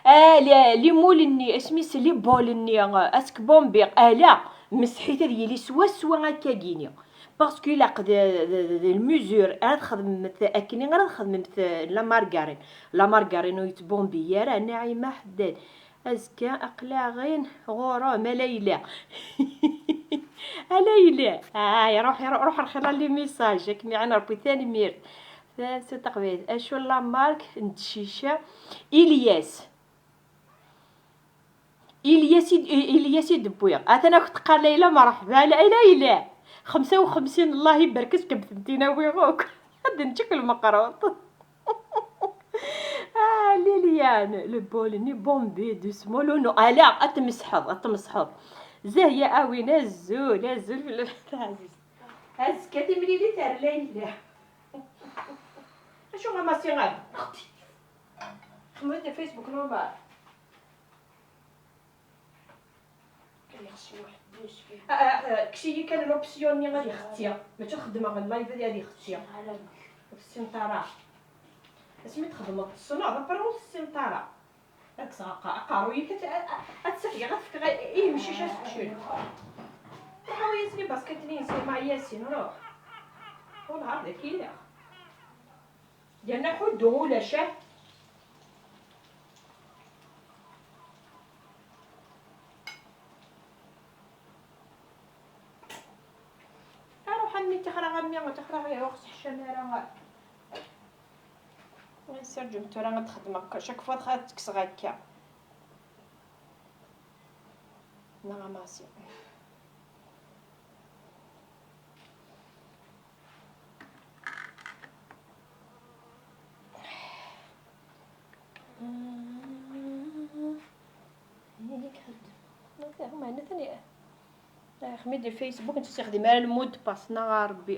Ah, li, les moules-nni, asmi-s les boules-nni, ah, ask bombi, ala, mesḥit ad yili swaswa akkagini. Parce que ilaq d, d, d, d lmizur ara txedmemt akken ara txedmemt la margarine. La margarine ur yettbombi ara, Naɛima Ḥeddad. Azekka aql-aɣ-in ɣur-m, a Layla. A Layla. Ay, ruḥ, ruḥ, ruḥ ar xilla les messages. Ad kem-iɛin Rebbi, tanemmirt. Tamsalt taqbaylit. Acu la marque n tcica? Ilyas. Ilyas i d-, Ilyas i d-wwiɣ. Atan akk teqqar Layla, merḥba, Layla, Layla. Xemsa u xemsin, Allah ibarek, ad kem-tent-in-awiɣ akk. Ad nečč akk lmeqruṭ. Ah, Liliane, le bol-nni bombi du smolono. Ala, ad tmesḥeḍ, ad tmesḥeḍ. Zahya Awin, azul, azul fell-ak taɛzizt. Azekka timlilit ar Layla. Acu a Masi, ɣer? Xedmeɣ-d Facebook normal. Ad ixsi waḥed-is. Ah, ah, ah, kkes-iyi kan l'option-nni ad ixti. Mačči xeddmeɣ live ad, ad ixti. Ur tessineḍ ara. Asmi txedmeḍ tessneḍ, après ur tessineḍ ara. Ad kkseɣ aqa-, aqerruy-ik, ad, ad, ad tt-afgeɣ, ad t-fkeɣ i, i yemcic ad t-ččen. Ruḥ awi-yasen ibasket-nni-nsen i Maɛi Yasin, ruḥ. Wellah ar daki yella. Yerna ḥuddu ulac, ah. Aruḥ a mmi, ṭixer a mmi, ṭixer a mmi, ur ɣ-sseḥcam ara. Serǧem tura ad xedmeɣ, chaque fois ad tt-kkseɣ akka. Neɣ a Masi. Meɛna tani, xmi di Facebook, netta ur yexdim ara le mot de passe, neɣ a Rebbi.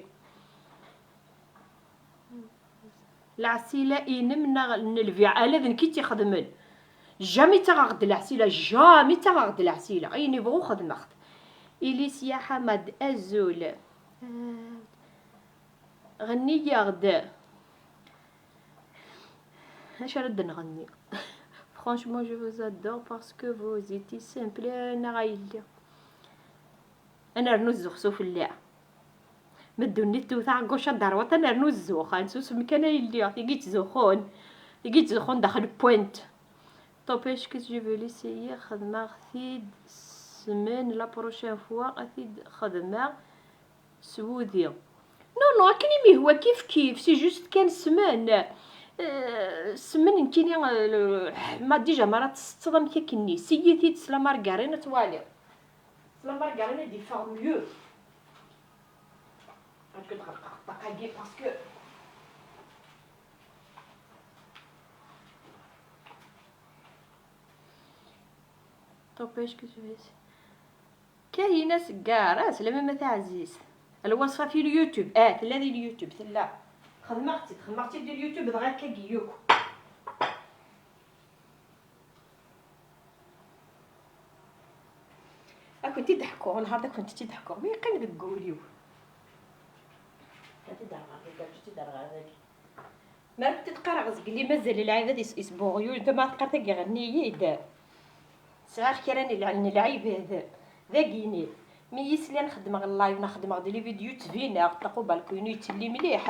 Leɛsila inem neɣ n lbiɛ? Ala d nekk i tt-ixedmen. Jamais ttaɣeɣ-d leɛsila, jamais ttaɣeɣ-d leɛsila. Ayen ibɣu xedmeɣ-t. Ilisya Ḥamad, azul. Ɣenni-yaɣ-d. Acu ara d-nɣenni? Franchement, je vous adore parce que vous étiez simple, neɣ a yelli. Ad nernu zzux s ufellaɛ. Ma ddunit tewwet aɛegguc ad d-terweḍ, ad nernu zzux, ad nsusem kan a yelli. Tigi yettzuxxun, tigi yettzuxxun daxel n point. N'empêche que je vais l'essayer, xedmeɣ-t-id semaine, la prochaine fois ad t-id-xedmeɣ s wudi. Non, non, akken i m-yehwa kif kif, c'est juste kan semaine. Euh, semaine nekkini, euh, le- ma déjà ma ara tsetteḍ amek akken-nni, seyyi-t-id s la margarine ad twaliḍ. S la margarine ad d-iffeɣ mieux. Ad k-d-ɣelqeɣ ṭṭaq-agi parce que N'empêche que je vais Kahina Seggar, ah, slama ma taɛzizt. Lwaṣfa fi YouTube, ah, tella di YouTube, tella. Xedmeɣ-tt-id, xedmeɣ-tt-id di YouTube, dɣa akka yakk. Ad kent-id-ḥkuɣ, nehar ad kent-id-ḥkuɣ, mi yeqqim deg wul-iw. Ad tt-id-rɣeɣ dagi, ad tt-id-rɣeɣ dagi. Mi ara kent-id-qqareɣ zgelli mazal lɛibad is-, isbuɣyul, ntama teqqar tagi ɣenni-yi-d. Sɛiɣ kra n lɛ-, n lɛibad. Dagini. Mi yislan xeddmeɣ live neɣ xeddmeɣ-d les vidéos ttbineɣ, ṭṭaq ubalku-inu yettelli mliḥ.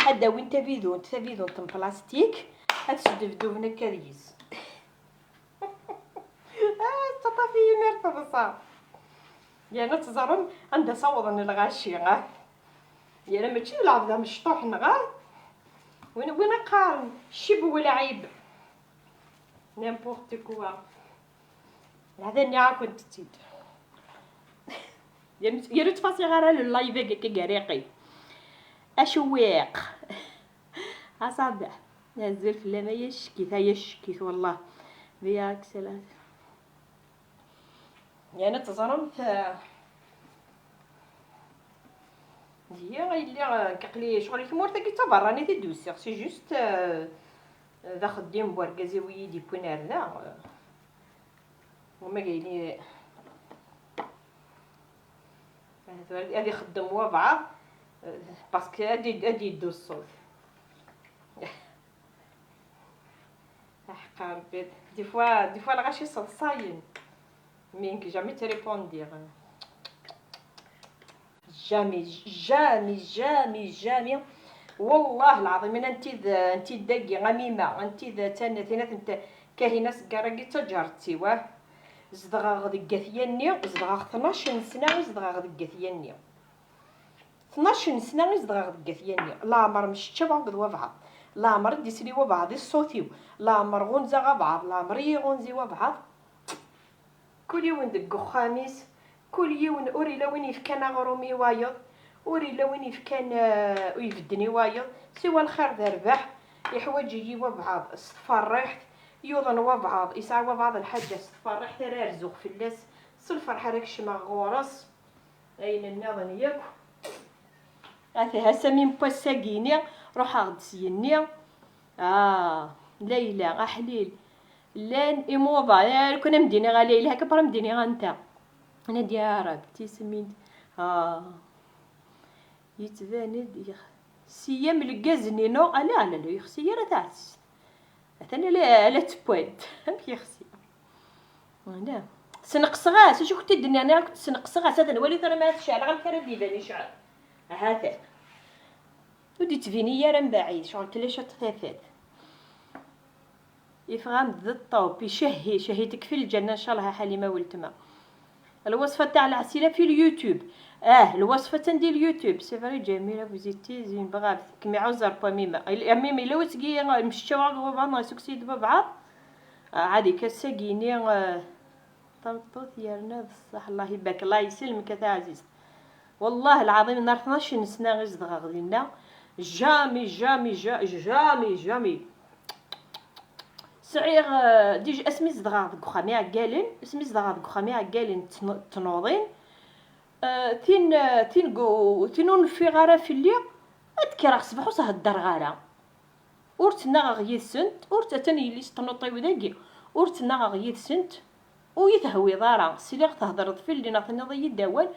Ad d-awin tabidunt, tabidunt n plastik, ad sdebduben akka deg-s. Ah, tettaṭṭaf-iyi mi ar teḍsa. Yerna teẓrem anda sawḍen lɣaci, ah. Yerna mačči d lɛebd amecṭuḥ, neɣ ah? Win, win qqaren ccib welɛib. N'importe quoi. Hada nniɣ-akent-tt-id. Yerna ur ttfaṣiɣ ara le live-agi akka gariqi. Acewwiq. Aṣabeḥ. Azul fell-am, ay ackit, ay ackit, wallah. Biya aksalat. Yerna teẓramt, eh, d-iyi ay lliɣ, eh, aql-i ccɣel i tmurt-agi d taberranit i d-usiɣ, c'est juste, eh, d axeddim n wergaz-iw i yi-d-yewwin ar da, eh, wama gayli, eh, ad ixeddem wabɛaḍ, eh, parce que ad d-, ad d-yeddu ṣṣut. Aḥeqqa Rebbi, des fois, des fois lɣaci ṣṣeḍṣayen. Mais nekk jamais ttrépondiɣ. Jamais, jamais, jamais, jamais. Wallah lɛaḍim, anti d, anti d dagi, a Mima, anti d tan, tin ad tent-, Kahina Seggar-agi d taǧaret-iw, ah. Zedɣeɣ deg At Yanni, zedɣeɣ tnac n sna i zedɣeɣ deg At Yanni. Tnac n sna i zedɣeɣ deg At Yanni. Leɛmer mceččaweɣ akked wabɛaḍ. Leɛmer i d-isli wabɛaḍ i ṣṣut-iw. Leɛmer ɣunzaɣ abɛaḍ. Leɛmer i yi-ɣunzi wabɛaḍ. Kul yiwen deg uxxam-is. Kul yiwen, ur illa win yefkan aɣrum i wayeḍ. Ur illa win yefkan, eh, ibedden i wayeḍ. Siwa lxir d rrbeḥ. Iḥwaǧ-iyi wabɛaḍ s tferriḥt. Yuḍen wabɛaḍ. Yesɛa wabɛaḍ lḥaǧa s tferriḥt ara rzuɣ fell-as. S lferḥ ara kecmeɣ ɣur-s. Ayen nniḍen yakk. Ati ha Sami n wass-agi-ni, ruḥeɣ-d s-yenni. Ah, Layla, aḥlil. Llan imuḍa, ya, lukan am d-iniɣ a Layla, akka bara am d-iniɣ anta. Nadi Arab, tismin. Ah, yettban-d yex-, siyam lgaz-nni, no? Ala, ala, la yexsi ara taɛzizt. Atan ala, ala tewwad. Amek yexsi? Wala. Sneqseɣ-as, acu kent-id-nniɣ, nniɣ-akent sneqseɣ-as, ad nwali tura ma tceɛleɣ amek ara d-iban icɛel. Ahat. Ur d-ittbini ara mbaɛid, ccɣel tella ciṭ tafat. Yeffeɣ-am-d d ṭṭup, icehhi, cehhi tekfi lǧenna, ncallah, a Ḥalima weltma. Lwaṣfa taaɛ leɛsila fi lyutub. Ah, lwaṣfa attan di lyutub. C'est vrai, Jamila, vous étiez une brave. Kem iɛuzzer Pamima. Il-, Amim, illa wetgi, mceččaw ɣer wabɛaḍ, neɣ isukkes-iyi-d wabɛaḍ. Ah, ɛadi, ass-agi-ni, ah, tameṭṭut yerna d ṣṣeḥ, Allah ibarek, Allah isellmek a taɛzizt. Wallah lɛaḍim, nar tnac n sna i zedɣeɣ dinna. Jamais, jamais, ja-, jamais, jamais. Sɛiɣ, eh, dij-, asmi zedɣeɣ deg uxxam iɛeggalen, asmi zedɣeɣ deg uxxam iɛeggalen d tn-, d tnuḍin, eh, tin, eh, tin gu-, tin ur neffiɣ ara fell-i, ad d-kkreɣ ṣṣbeḥ ur s-heddreɣ ara. Ur ttnaɣeɣ yid-sent, ur tt-, atan yelli-s tnuṭ-iw dagi, ur ttnaɣeɣ yid-sent, ur yi-tehwiḍ ara, sliɣ tehḍreḍ fell-i neɣ tenniḍ-iyi-d awal,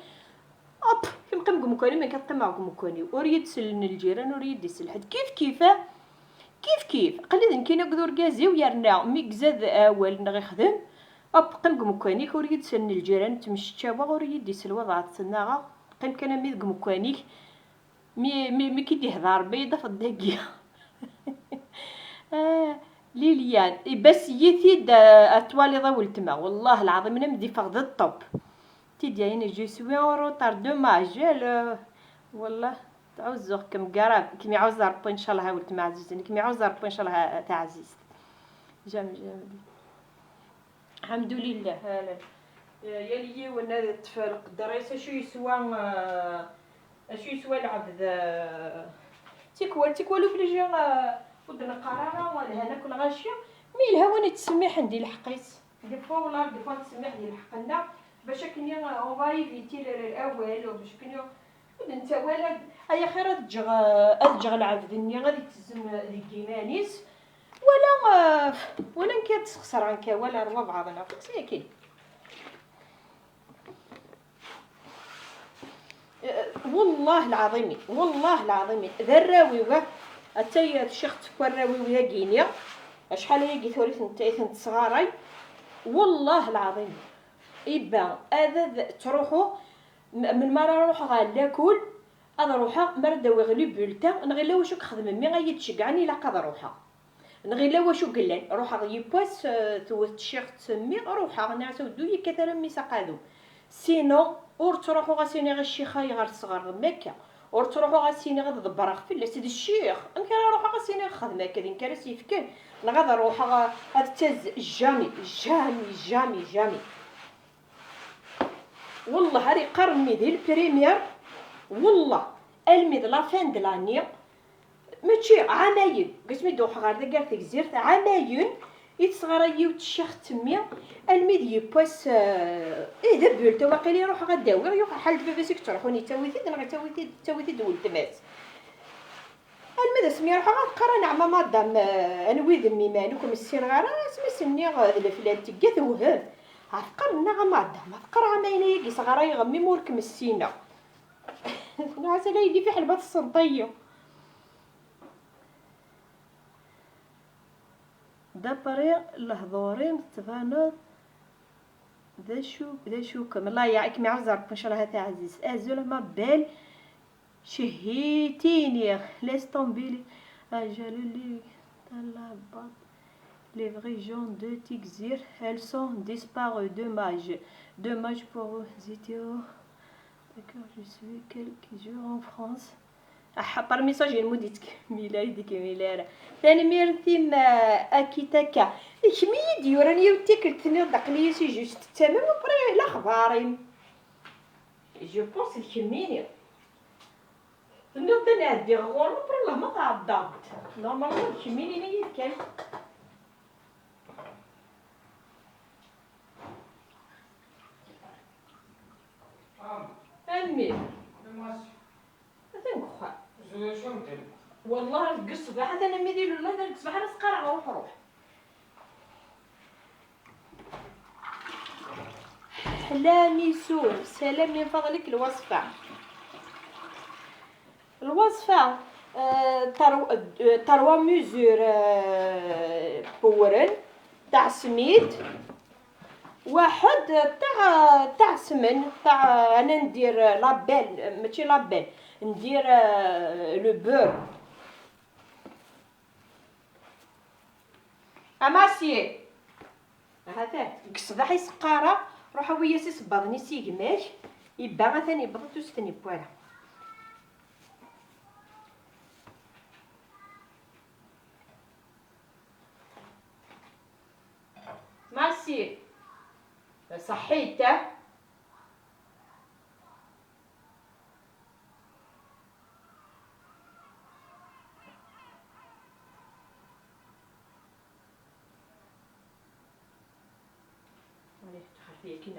hop, kemm qqim deg umkan-im, nekk ad qqimeɣ deg umkan-iw, ur yi-d-sellen lǧiran, ur yi-d-isell ḥedd, kif kif, ah, kif kif, aql-i d nekkini akked urgaz-iw, yerna mi izad awal neɣ ixdem, hop, qqim deg umkan-ik, ur yi-d-sellen lǧiran, ttmecčaweɣ, ur yi-d-isell waḍeɛ ad ttnaɣeɣ, qqim kan a mmi deg umkan-ik, Mi, mi, mi k-id-ihḍer Rebbi, ad tafeḍ dagi. Ah, Liliane, ibass-iyi-t-id, ah, ad twaliḍ a weltma. Wellah lɛaḍim, mi d-iffeɣ d ṭṭeb. Tidiane, je suis en retard, dommage, le, wallah, tɛuzzuɣ-kem, garab, kem iɛuzz Rebbi, ncallah, a weltma ɛzizen, kem iɛuzz Rebbi, ncallah, a taɛzizt. Jamais, jamais. Lḥemdulillah, ala. Yal yiwen ad iṭṭef lqedder-is, acu yeswa, eh, acu yeswa lɛebd, eh, tikwal, tikwal obligé, eh, ur d-neqqar ara lhan akk lɣaci, mi yelha win yettsemmiḥen di lḥeqq-is. Des fois, wala, des fois nettsemmiḥ di lḥeqq-nneɣ, bac akken, eh, on va éviter le, le, awal, bac akken, ur d-nettawi ara, ay axir ad ǧǧeɣ, ad ǧǧeɣ lɛebd-nni ad itezzem deg yiman-is, wala, eh, wala nekk ad sxeṣreɣ nekk awal ar wabɛaḍ neɣ s akin. Eh, wallah lɛaḍimi, wallah lɛaḍimi, d arraw-iw, eh, attay tciɣt seg warraw-iw dagini, acḥal ayagi tura i tent-, i tent-tesɣaray, wallah lɛaḍimi, iba, ad, ad ttruḥuɣ, M-, melmi ara ruḥeɣ ɣer lakul, ad ruḥeɣ, mi ara d-awiɣ les bulletins, neɣ illa wacu i ixedmen mmi ay yi-d-ceggɛen, ilaq ad ruḥeɣ. Neɣ illa wacu yellan, ruḥeɣ yiwwas, eh, tewwet tciɣt mmi, ruḥeɣ, nniɣ-as a weddu, yekkat ara mmi s aqadum. Sinon, ur ttruḥuɣ ad s-iniɣ i ccix ayɣer tesɣerrem akka. Ur ttruḥuɣ ad s-iniɣ ad ḍebbreɣ fell-as, d ccix. Amek ara ruḥeɣ ad s-iniɣ xdem akka, d nekk ara s-yefken? Neɣ ad ruḥeɣ ad ttaz-, jamais, jamais, jamais, jamais. Wellah, ar iqqar mmi di lprimière, wellah, almi d la fin de l'année, mačči ɛamayen, deg asmi d-ruḥeɣ ɣer taggart tegzirt, ɛamayen i tesɣaray yiwet tciɣt mmi, almi d yiwwas, eh, ih, d abult, waqila i ruḥeɣ ad d-awiɣ, yuɣ ḥal d baba-s i yettruḥun, yettawi-t-id, neɣ yettawi-t-id, tettawi-t-id weltma-s. Alma d asmi ruḥeɣ ad qqar anɛam a madam, eh, anwi d mmi-m, ur kem-ssineɣ ara, asmi s-nniɣ, eh, d leflan, tegga tewhem. Ad qqar nnaɣ a madam, ad qqar ɛamayen ayagi sɣarayeɣ mmi-m ur kem-ssineɣ. Nniɣ-as ala yelli fiḥel ma tessenṭ-iyi. D'après lehdur-im tettbaneḍ d acu, d acu-kem. Allah ya-, ad kem-iɛuzz Rebbi, ncallah a taɛzizt. Azul a ma belle. Cehhitini, laisse tomber les, ah, j'allais les, les vrais gens de Tigzir, elles sont disparues, dommage, dommage pour eux, zitio. D'accord, je suis quelques jours en France. Ah, par message, il me dit que Mila, il dit que Mila. Tanemmirt-im, ah, Akitaka. Kemm i yi-d-yuran yiwet tikkelt, tenniḍ-d aql-iyi si juste, d tamam, après, laxbar-im. Je pense d kemmini. Tenniḍ-d ad nɛeddi ɣur-m, après lehma tɛeddaḍ-d. Normalement d kemmini i yi-d-kan. A mmi. Atan deg uxxam. Wellah deg ṣṣbeḥ, atan a mmi di lullah, atan deg ṣṣbeḥ ara s-qqareɣ ruḥ ruḥ. Ḥlami Sur, salam min fadlek, lwaṣfa. Lwaṣfa, euh, tar-, euh, trois mesures, euh, n wewren, taɛesmit, waḥed, taɛ-, taɛesmen, taɛ-, ana ndir label, mačči label, ndir, euh, le beurre. Amasye. Ahat deg ṣṣbeḥ i s-qqareɣ, ruḥ awi-yas isebbaḍen-is i gma-k, ibba atan yewweḍ-d ur s-ten-yewwi ara. Masye. Ṣaḥḥit, ah. Allez, ttxerti akkin.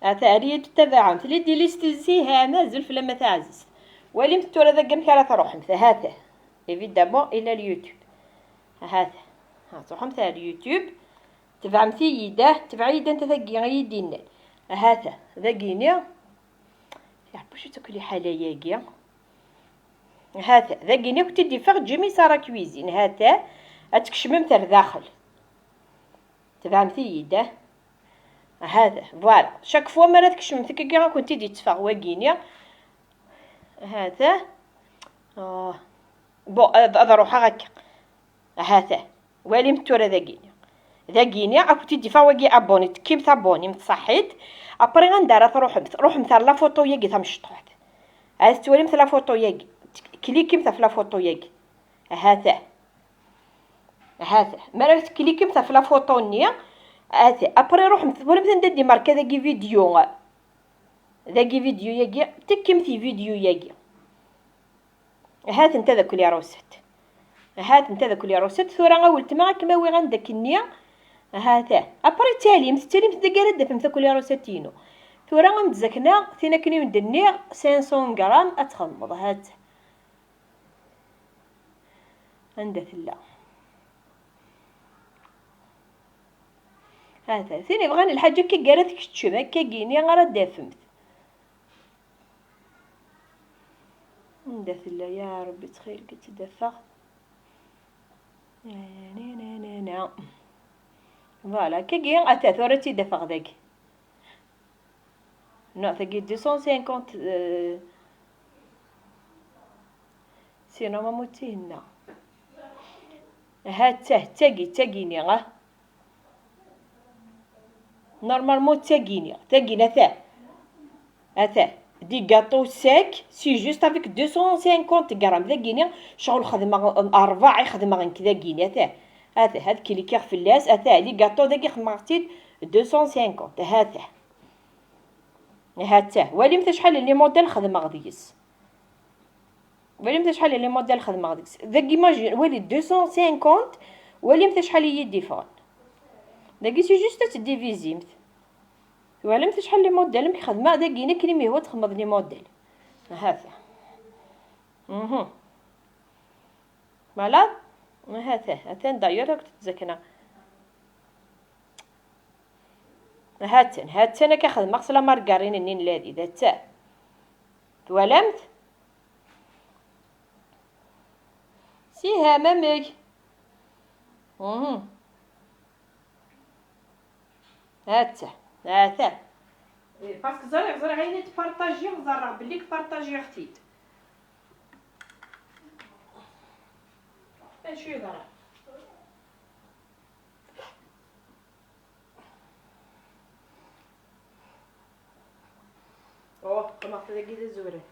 Ata, ar iyi-d-tabaɛemt. Lidi list izi, ha, mazal fell-am a taɛzizt. Walimt tura dagi amek ara truḥemt. Hata. Évidemment, ila YouTube. Hata. Ha, truḥemt ar YouTube. Tebɛemt-iyi-d, ah, tebɛ-iyi-d anta tagi i yi-d-innan. Hata, dagini. Yeɛbuc-itt akk liḥala-yagi. Hata, dagini akk-tt-id-iffeɣ Jimmy Sara Cuisine. Hata, ad tkecmemt ar daxel. Tebɛemt-iyi-d, ah? Hata, voilà. Chaque fois mi ara tkecmemt akkagi, ad kent-id-itteffeɣ wagini. Hata. Ah. Bon, ad, ad ruḥeɣ akka. Hata. Walimt tura dagini. Dagini, ad kent-id-iffeɣ wagi abonné. Tekkimt abonné, mtṣaḥit. Après, anda ara truḥemt? Ruḥemt ar la photo-yagi tamecṭuḥt. Ad tettwalimt la photo-yagi. Klikimt ɣef la photo-yagi. Hata. Hata. Mi ara tklikimt ɣef la photo-nni, hata. Après, ruḥemt, twalimt anda d-imerka dagi vidéo. Dagi vidéo-yagi, tekkimt i vidéo-yagi. Hat-tent ad akk les recettes. Hat-tent ad akk les recettes. Tura a weltma, ad kem-awiɣ anda akkenni. Hata. Après, ttalimt, ttalimt dagi ara d-tafemt akk les recettes-inu. Tura, am d-zakna, tin akken i m-d-nniɣ, cinq cents grammes ad txedmeḍ. Hat. Anda tella? Hata, tin yebɣan lḥaǧa akka ara tkeččem, akka gini ara d-tafemt. Anda tella, ya Rebbi, ttxil-k, ad tt-id-afeɣ. Na, na, na, na, na. Voilà, akkagi, ata tura ad tt-id-afeɣ dagi. Non, tagi deux cent cinquante, euh, sinon ma mutihenna. Ha, ta, tagi, tagini, ah. Normalement, d tagini. Tagini, ata. Ata. Des gâteaux secs, c'est juste avec deux cent cinquante grammes. Dagini, ccɣel xedmeɣ, ṛebɛa i xedmeɣ nekk dagini, ata. Ata, ad klikiɣ fell-as, ata, les gâteaux dagi xedmeɣ-tt-id deux cent cinquante, ata. Ata, walimt acḥal n les modèles xedmeɣ deg-s. Walimt acḥal n les modèles xedmeɣ deg-s. Dagi, imagine, wali deux cent cinquante, Walimt acḥal i yi-d-iffɣen. Dagi, c'est juste ad tdivizimt. Twalamt acḥal n les modèles amek xedmeɣ dagi, akken imi hwa txedmeḍ les modèles. Hata. Mhm. Voilà. Hata, atan d'ailleurs akk tettzakken. Hatan, hatan akka xedmeɣ s la margarine-nni n Ladid, hatan. Twalamt? Siham, amek? Mhm. Hata, hata. Eh, parce que ẓriɣ, ẓriɣ ayen i tpartajiɣ, ẓerreɣ belli k-partajiɣ-t-id. Acu yeḍran? Oh, qqneɣ-t dagi d azuran.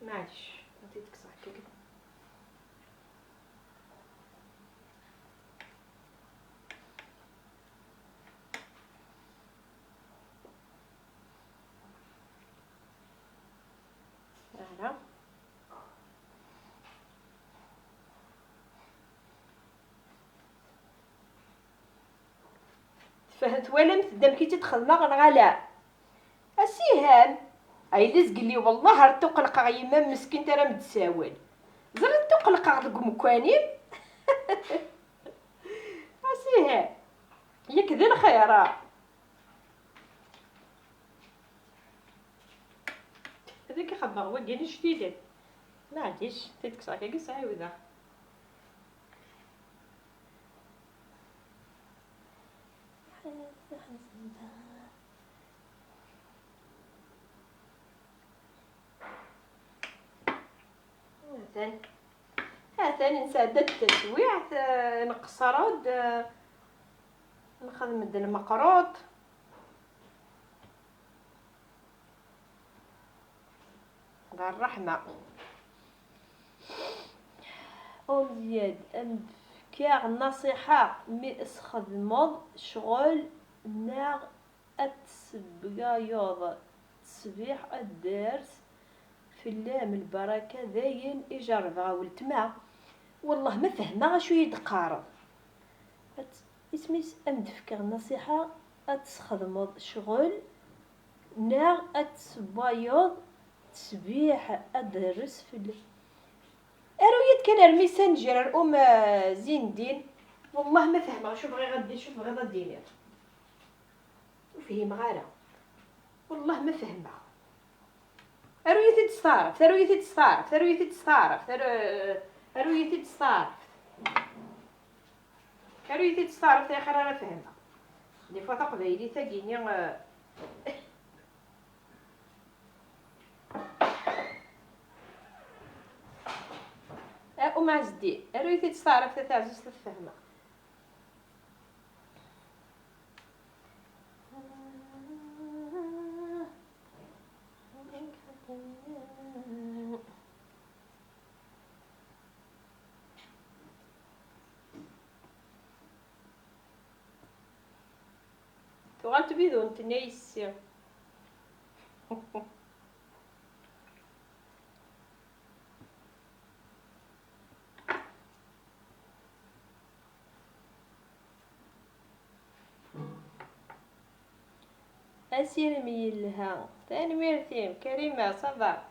Maɛlic, ad t-id-kkseɣ akka. Voilà. Tfeh-, twalamt-d amek i tt-id-xedmeɣ neɣ ala? A Siham! Ay d azgel-iw, wellah ar tuqelqeɣ yemma-m meskint ara m-d-tsawel. Ẓriɣ tuqelqeɣ deg umekkan-im. A Siham! Yak d lxir, ah! Ad ak-xedmeɣ wagi n ijdiden. Maɛlic, ad t-id-kkseɣ akka i sɛiwdeɣ. Atan, atan nesɛedda-d taswiɛt, eh, nqeṣṣer-d, eh, nxedm-d lmeqruṭ. D ṛṛeḥma. Umezyad, am d-fkiɣ nnaṣiḥa, mi s-xedmeḍ ccɣel neɣ ad tesbgayeḍ ttesbiḥ, ad d-ters fell-am lbaraka, dayen i jerrbeɣ a weltma. Wellah ma fehmeɣ acu i yi-d-qqareḍ. Ad, isem-is, am d-fkeɣ nnaṣiḥa, ad tesxedmeḍ ccɣel neɣ ad tessewwayeḍ ttesbiḥ, ad d-ters fell-, aru-yi-d kan ar Messenger, ar Um, eh, Zindin. Wellah ma fehmeɣ acu bɣiɣ ad d-, acu tebɣiḍ ad d-tiniḍ. Ur fhimeɣ ara. Wellah ma fehmeɣ. Aru-yi-t-id s taɛrabt, aru-yi-t-id s taɛrabt, aru-yi-t-id s taɛrabt, aru-, aru-yi-t-id s taɛrabt. Aru-yi-t-id s taɛrabt, ay axir ara fehmeɣ. Des fois taqbaylit-agi-nni, eh, a Um Ɛezdin, aru-yi-t-id s taɛrabt a taɛzizt ad fehmeɣ. Tuɣal tbidunt-nni a yessi. Asirem yelha. Tanemmirt-im, Karima, ça va?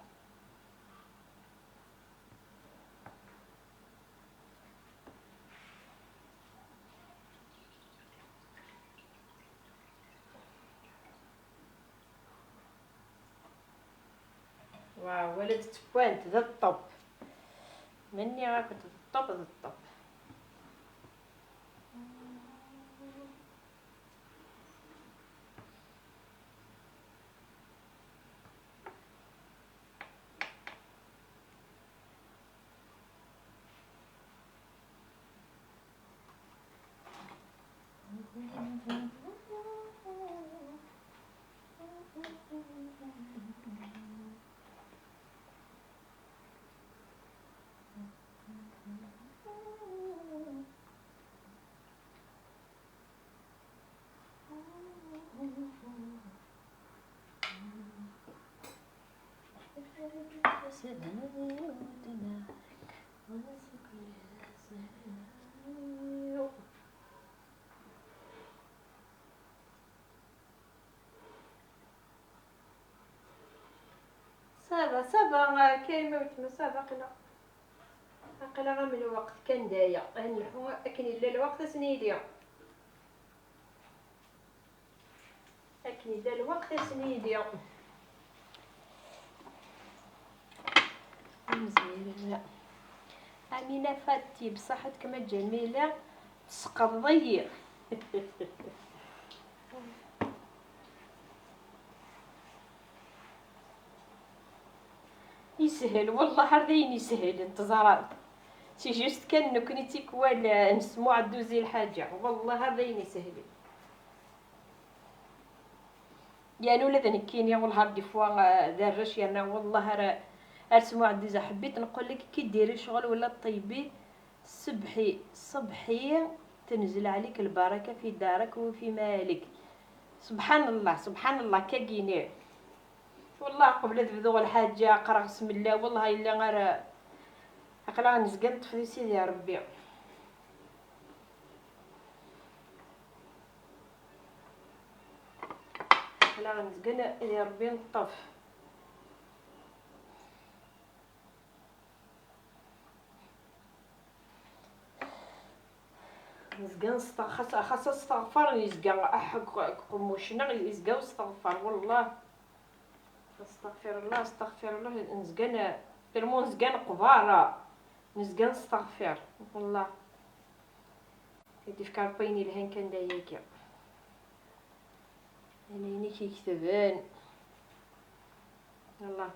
Waw, wala d-tewwant, d ṭṭubb. Menni akk d ṭṭubb, d ṭṭubb. Ça va, ça va, euh, Karima weltma, ça va, aql-aɣ, aql-aɣ am lweqt kan daya. Ad nleḥḥu akken yella lweqt ad s-nili. Akken yella lweqt ad s-nili. Amezmir ara. Amina Fati, bṣaḥetkem a Ǧamila, tesqerḍeḍ-iyi. Yeshel, wellah ar d ayen yeshlen, teẓraḍ. C'est juste kan nekni tikwal, eh, nesmuɛeddu zi lḥaǧa. Wellah ar d ayen yeshlen. Yan ula d nekkini, wellah ar des fois, eh, d arrac yerna wellah ar, ar smuɛeddu zi ḥebbit, nqul lek ki diri ccɣel wala ṭṭibbi, sebḥi, sebḥi, tenzel ɛlik lbaraka fi darak u fi malik. Subḥan Allah, subḥan Allah, kagini. Wellah qbel ad bduɣ lḥaǧa, qqreɣ smella, wellah yella ara aql-aɣ nezga neṭṭef di Sidi Ṛebbi. Aql-aɣ nezga n-, di Ṛebbi neṭṭef. Nezga nesteɣ-, xas, xas asteɣfar, yezga aḥ-, qemmuc-nneɣ yezga usteɣfar, wellah. Astaɣfirullah, astaɣfirullah, nezga n-, tellement nezga neqbar, nezga nesteɣfir, wellah. Ad d-ifk Ṛebbi ayen yelhan kan d ayagi. Ayen, ayen i k-iketben. Yalla.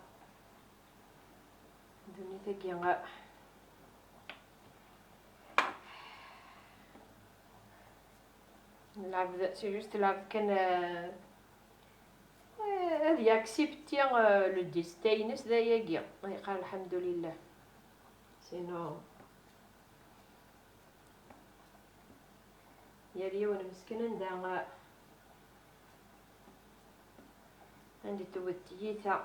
Ddunit-agi, lɛebd, c'est juste lɛebd kan, euh, euh, ad yaksipti, euh, le destin-ines d ayagi. Yeqqar lḥemdulillah. Sinon, yal yiwen meskin anda, anda i tewwet tyita.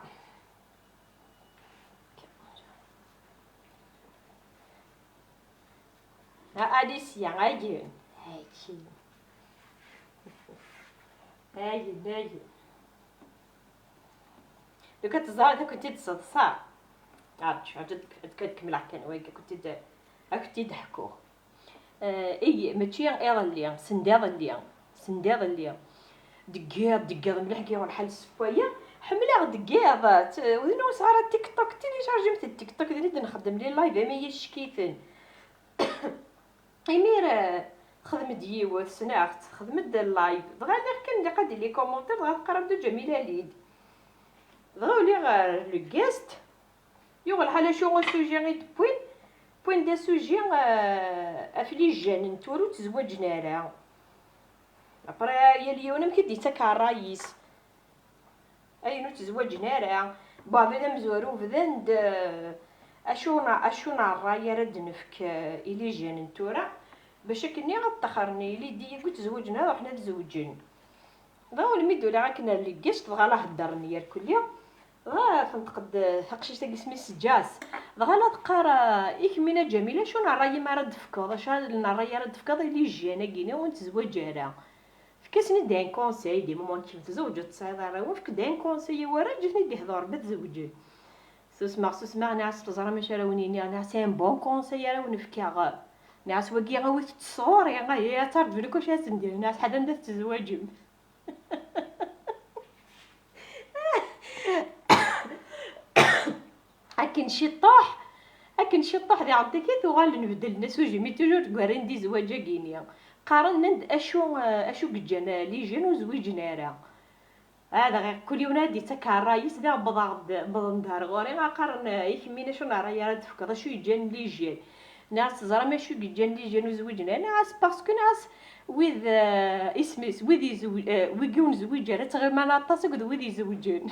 Ha, Alicia, ayen, ayen, ayen, ayen. Lukan teẓriḍ, ad kent-id-sseḍsaɣ. Rǧu, rǧu ad k-, ad k-, ad kemmleɣ kan wagi, ad kent-id-, ad kent-id-ḥkuɣ. Eh, igi, mačči iḍelli, sendiḍelli, sendiḍelli. Deg yiḍ, deg yiḍ mliḥ, deg yiḍ lḥal s waya. Ḥemmleɣ deg yiḍ, t-, win ur nesɛi ara TikTok, téléchargemt TikTok, din i d-nxeddem les live, ama yeckiten. Imir, eh, xdem-d yiwet, sneɣ-tt, xdem-d live. Dɣa lliɣ kan di qad les commentaires, dɣa teqqar-am-d Ǧamila Lid. Dɣa uliɣ, eh, le guest, yuɣ lḥal acu asuji i d-wwin, wwin-d asuji, eh, ɣef les jeunes n tura ur ttezwaǧen ara. Après, yal yiwen amek i d-yettak ṛṛay-is. Ayen ur ttezwaǧen ara. Bon, abrid amezwaru bdan-d, eh, acu n-, acu n ṛṛay ara d-nefk, eh, i les jeunes n tura, bac akken ad ṭṭaxren, yili d-, igi ur ttezwaǧen ara, ruḥen ad zewǧen. Dɣa melmi d-uliɣ akken ar les guests, dɣa la heddren yerkulli. Dɣa tenṭeq-d taqcict-agi isem-is Jazz. Dɣa la teqqar, eh, i kemmini a Ǧamila, acu n ṛṛay-im ara d-tefkeḍ? Acu n ṛṛay ara d-tefkeḍ i les jeunes-agi-ni ur nettezwaǧ ara? Efk-asen-id un conseil, des moments kemm tzewǧeḍ tesɛiḍ arraw, efk-d un conseil i warraw, ǧǧet-ten-id ihder Rebbi ad zewǧen. Susmeɣ, susmeɣ, nniɣ-as teẓram acu ara wen-iniɣ, nniɣ-as un bon conseil ara wen-fkeɣ. Nniɣ-as wagi awit-t sɣur-i, ihi ad tarǧum akk acu ara sen-d-iniɣ, nniɣ-as ḥad anda tettezwaǧem. Akken ciṭṭuḥ, akken ciṭṭuḥ diɣen takit uɣalen beddlen asujem i toujours deg warin di zzwaǧ-agi-ni. Qqaren-d acu, acu yeǧǧan les jeunes ur zwiǧen ara. Ah, dɣa kul yiwen ad d-yettak ṛṛay-is, diɣ wwḍeɣ-d, wwḍen-d ar ɣur-i, qqaren, eh, i kemmini acu n ṛṛay ara d-tefkeḍ, acu yeǧǧan les jeunes? Nniɣ-as teẓram acu yeǧǧan les jeunes ur zwiǧen ara? Nniɣ-as parce que, nniɣ-as, wid, eh, isem-is, wid izw-, eh, wigi ur nezwiǧ ara, ttɣiman aṭas akked wid izewǧen.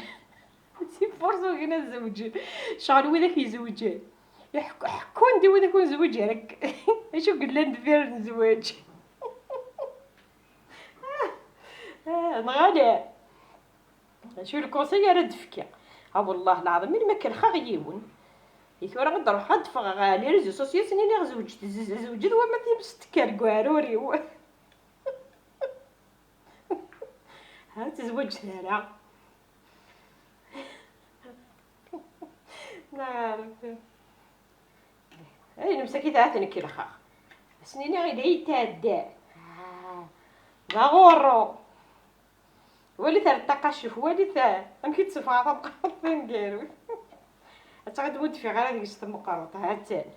Si force ugin ad zewǧen. Ccɣel widak izewǧen. Iḥek-, ḥekkun-d i widak ur nezwiǧ ara. Acu yellan deffir n zzwaǧ? Ah, neɣ ala. Acu le conseil ara d-fkiɣ? Ah, wellah lɛaḍim, mi ma kelxeɣ yiwen, i tura ad d-ruḥeɣ ad d-ffɣeɣ ɣer les réseaux sociaux, ad s-iniɣ zewǧet, z-, zewǧet, wama times tekker deg uɛrur-iw. Ha, ur tezwaǧet ara. Neɣ Ṛebbi. Ay, nemsakit ahat nekk lxax. Ad s-nini ila yetɛeddan. Ah, d aɣurru. Walit ar ṭṭaqacif, walit amek i d-teffeɣ tameqqrant taneggarut. Ad taɣ-id ur d-teffiɣ ara deg-s tmeqqrant, ha-tt-an.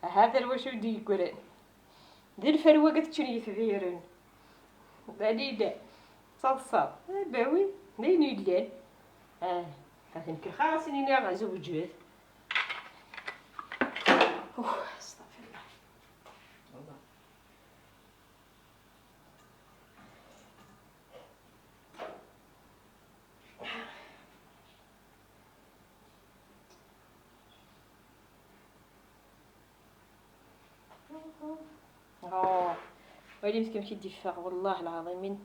Aha, tarwa acu i d-yeggran. D lferwa i teččen yetbiren. Balila, d taḍsa. A bawi, d ayen yellan. Ah, ad nekk lxax, ad s-nini zewǧet. Uh, astaɣfirullah. Oh, walimt amek i d-iffeɣ, wellah lɛaḍimin.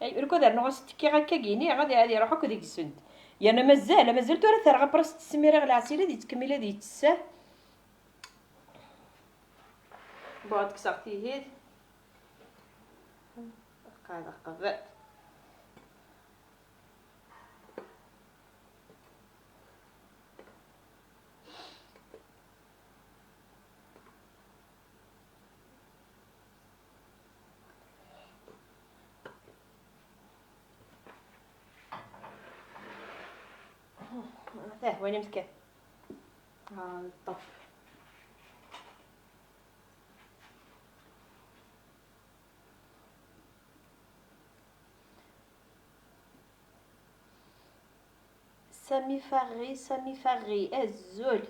Ay, ur ad rnuɣ as-tekkiɣ akka gini, ad, ad iruḥ akk deg-sent. Yerna mazal, mazal tura terɣa pras tesmir iɣ lɛesila ad yettkemmil ad yettess. Bon, ad kkseɣ tihit. Qɛed qbel. Ata walimt kan. Ah, ṭṭef. Sami Faɣi, Sami Faɣi, azul.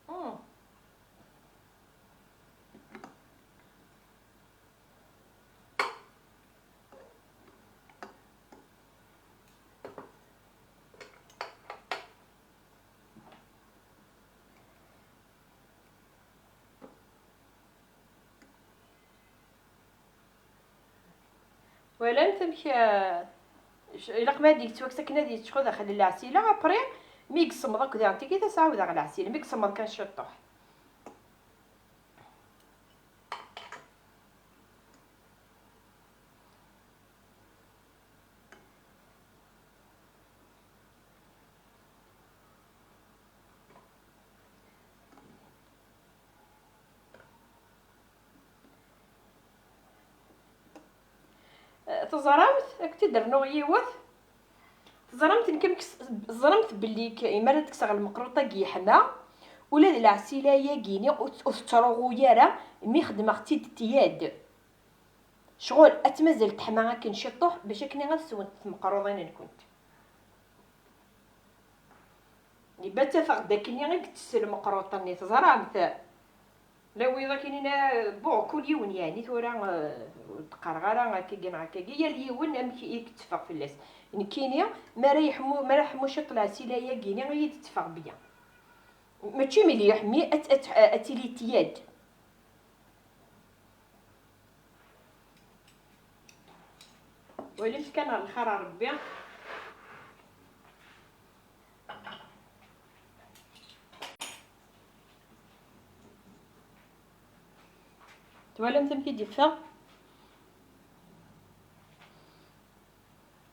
Mm. Twalamt amek, eh, c-, ilaq ma ad yettwakkes akken ad yettxu daxel n lɛesila, après mi yessemmeḍ akk daɣen tigi ad s-ɛawdeɣ lɛesila, mi yessemmeḍ kan ciṭṭuḥ. Eh, teẓramt, ad k-id-rnuɣ yiwet. Teẓramt, nekk amek s-, teẓramt belli k-, imi ara d-kkseɣ lmeqruṭ-agi yeḥma, ula d lɛesila-agi-ni ur t-, ur tettṛuɣu ara mi xedmeɣ-tt-id tiyad. Ccɣel ad tt-mazal teḥma akken ciṭṭuḥ, bac akken ad swent tmeqruḍin-nkent. Iba ttafeɣ-d akkenni i yettess lmeqruṭ-nni, teẓramt? La wiyeḍ akkenni, bon, kul yiwen, yeɛni tura, eh, ur d-qqareɣ ara akkagi neɣ akkagi, yal yiwen amek i yetteffeɣ fell-as. Nekkini, mi ara yeḥmu, mi ara ḥmu ciṭ lɛesila-yagi-ni, i yi-d-tetteffeɣ bya. Mačči mliḥ, mi ad, ad, ad tili tiyad. Walimt kan ɣer lxir a Rebbi. Twalamt amek i d-yeffeɣ?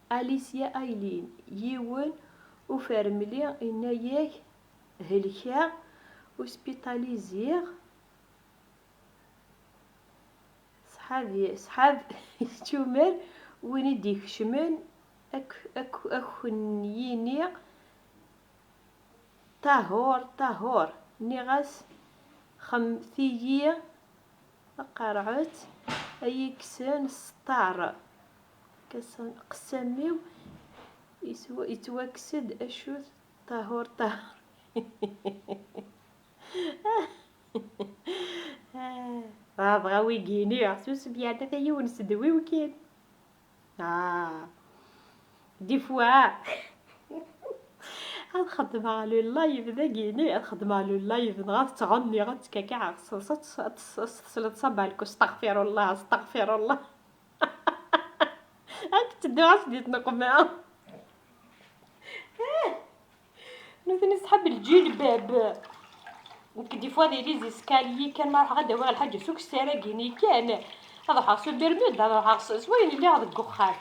Alicia Aileen, yiwen ufermli, yenna-yak helkeɣ, uspitaliziɣ. Ṣḥab, ṣḥab tumar, win i d-ikecmen, ak-, ak-, ak-, ak-, yini: "Tahur, Tahur." Nniɣ-as: "Xemmet-iyi taqerɛet ay ikksen s ṭṭar." Qessam-, qessam-iw yettwa-, yettwakkes-d acu-t Tahur, Tahur. Ah, dɣa wigini, susem yerna ta yiwen s dwi-w kan. Ah, des fois. Ad xedmeɣ le live dagini, ad xedmeɣ le live, dɣa ad ttɣenniɣ, ad ttkakaɛeɣ, s-, s-, s-, s-, tesleḍ s abalku, astaɣfirullah, astaɣfirullah. Ad teddu as di tneqma. Nutni ṣḥab lǧilbab. Nekk des fois di les escaliers kan ma ruḥeɣ ad awiɣ lḥaǧa s ukessar-agi-ni kan. Ad ruḥeɣ s ubermud, ad ruḥeɣ s, s wayen lliɣ deg uxxam.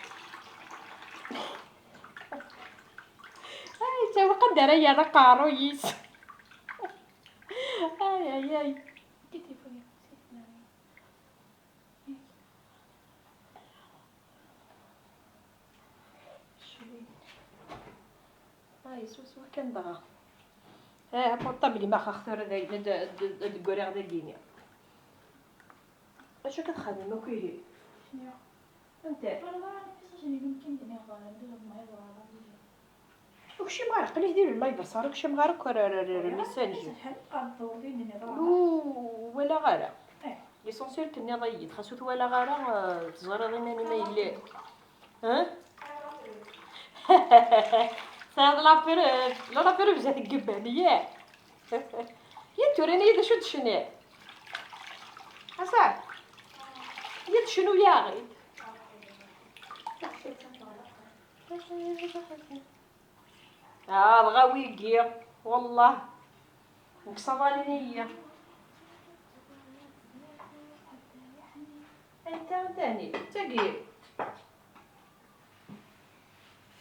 Ay, ttawiq anda ara yerr aqerruy-is. Ay, ay, ay. Cwi. Ah, yeswa kan dɣa. Ah, portable ma xax tura d, d, d, d, d guriɣ dagini. Acu akka txedmem akk ihi? Anta? Ur kcimeɣ ara, aql-i di live aṣar, ur kcimeɣ ara akk ar, ar, ar, ar message. Ur walaɣ ara. L'essentiel tenniḍ-iyi-d, xas ur twalaɣ ara, eh, teẓriḍ iman-im ay yelli. Hein? Tesɛiḍ la preuve, la, la preuve zdat n yiban, yah. Ya tura, ini-yi d acu d-tecniḍ. Asa, ya tecnu yaɣ-it. Ah, dɣa wigi, wallah. Nekk saḍalin-iyi. Anta dani? Tagi.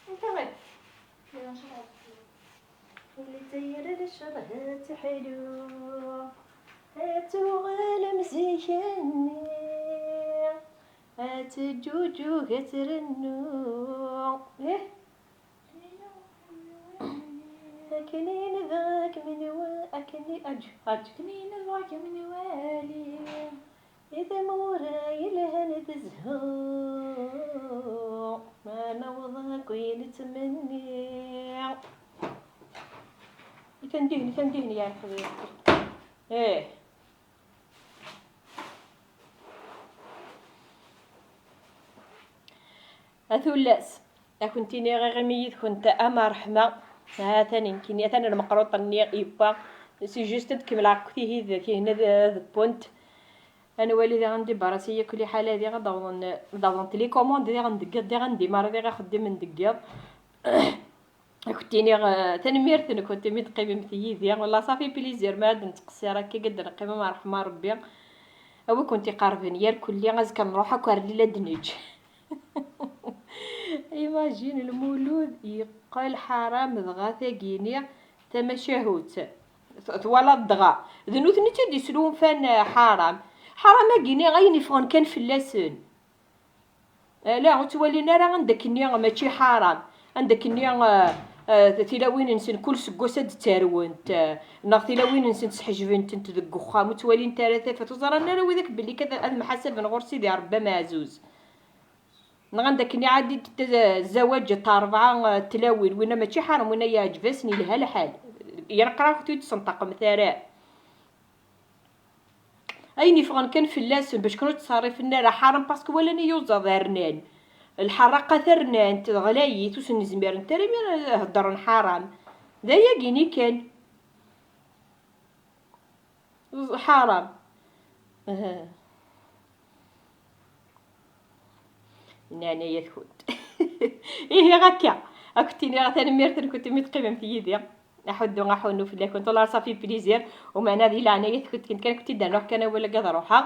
Anta ɣer? Ula d tayri d ccerh teḥlu. Ad tuɣal am zik-nni. Ad teǧǧuǧug, ad trennu. Ih. Akken i nebɣa ad kem-nwa-, akken i, aǧ, aǧ. Akken i nebɣa ad kem-nwali. Di tmura yelhan ad tezhu. Ma naweḍ akk i nettmenni. Atan dihin, atan dihin, ya Leqbayel. Eh. A tullas, a kunt-iniɣ iɣimi yid-kunt ama ṛṛeḥma. Ha-t-an nekkini, atan lmeqruṭ-nni yewwa. C'est juste ad kemmleɣ akk tihid, tihna d, d punt. Ad nwali daɣen di Barasiya akk liḥala diɣ ad awḍen, ad awḍent les commandes diɣ n deg iḍ, diɣ ad ndimar diɣ axeddim n deg iḍ. Ad kent-iniɣ, eh, tanemmirt-nkent imi d-teqqimemt yid-i. Wallah, ça fait plaisir, mi ara d-nettqeṣṣir akka, ad d-neqqim am ṛṛeḥma n Ṛebbi. A wi kent-iqerben, yar kulli, azekka nṛuḥ akk ar llil ad d-neǧǧ. Imagine, lmulud yeqqel ḥaram, dɣa tagini tamacahut. T-, twalaḍ dɣa. D nutni i d-islunfan, eh, ḥaram. Ḥaram-agi-ni, ayen yeffɣen kan fell-asen. Ala, ur ttwalin ara anda akkenni mačči ḥaram, anda akkenni, eh, eh, tilawin-nsen kul seggas ad d-ttarwent, eh, neɣ tilawin-nsen sḥejbent-tent deg uxxam, ur ttwalint ara tafat, ur ẓran ara widak belli kan ad, ad mḥasaben ɣur Sidi Ṛebbi ameɛzuz. Neɣ anda akkenni ɛad d-, d-, zzawaǧ ṭ rebɛa, eh, tlawin, winna mačči ḥaram, winna yeɛǧeb-asen, yelha lḥal. Yir aqrab ur t-id-senṭaqemt ara. Ayen yeffɣen kan fell-asen, bac kan ur ttṣerrifen ara ḥaram, parce que walan iyuzaḍ rnan. Lḥerraqat rnant, ɣlayit, ur sen-zmirent ara imi heddren ḥaram. D ayagi-ni kan. Ẓ-, ḥaram. Aha. Neɛnaya-tkent. Ihi akka. Ad kent-iniɣ tanemmirt-nkent imi teqqimemt yid-i. Aḥuddu aḥunnu fell-akent. Wallah, ça fait plaisir. Umeɛna di leɛnaya-tkent kan, kan kent-id-rnuɣ kan awal akka ad ruḥeɣ.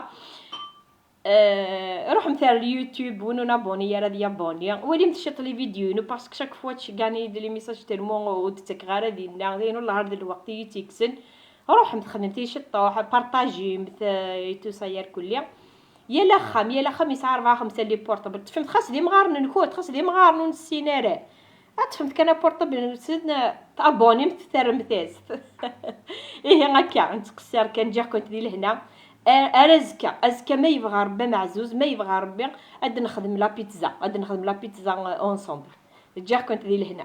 Eh, ruḥemt ar YouTube, win ur nabuni ara ad yabuni. Walimt ciṭ les vidéos-inu, parce que chaque fois tceggɛen-iyi-d les messages tellement ur d-ttakeɣ ara dinna. D ayen ur lɛar d lweqt i yi-tt-yekksen. Ruḥemt xedmemt-iyi ciṭṭuḥ, partagimt, eh, et tout ça, yar kulli. Yal axxam, yal axxam yesɛa rebɛa xemsa les portables. Ṭṭfemt xas d imɣaren-nkent, xas d imɣaren ur nessin ara. Ad ṭṭfemt kan apurṭabl-nsen, tabunimt, terremt-as-t. Ihi akka, nettqeṣṣir kan, ǧǧiɣ-kent di lehna. Ar, ar azekka, azekka ma yebɣa Rebbi ameɛzuz, ma yebɣa Rebbi, ad nexdem la pizza, ad nexdem la pizza, euh, ensemble. Ǧǧiɣ-kent di lehna.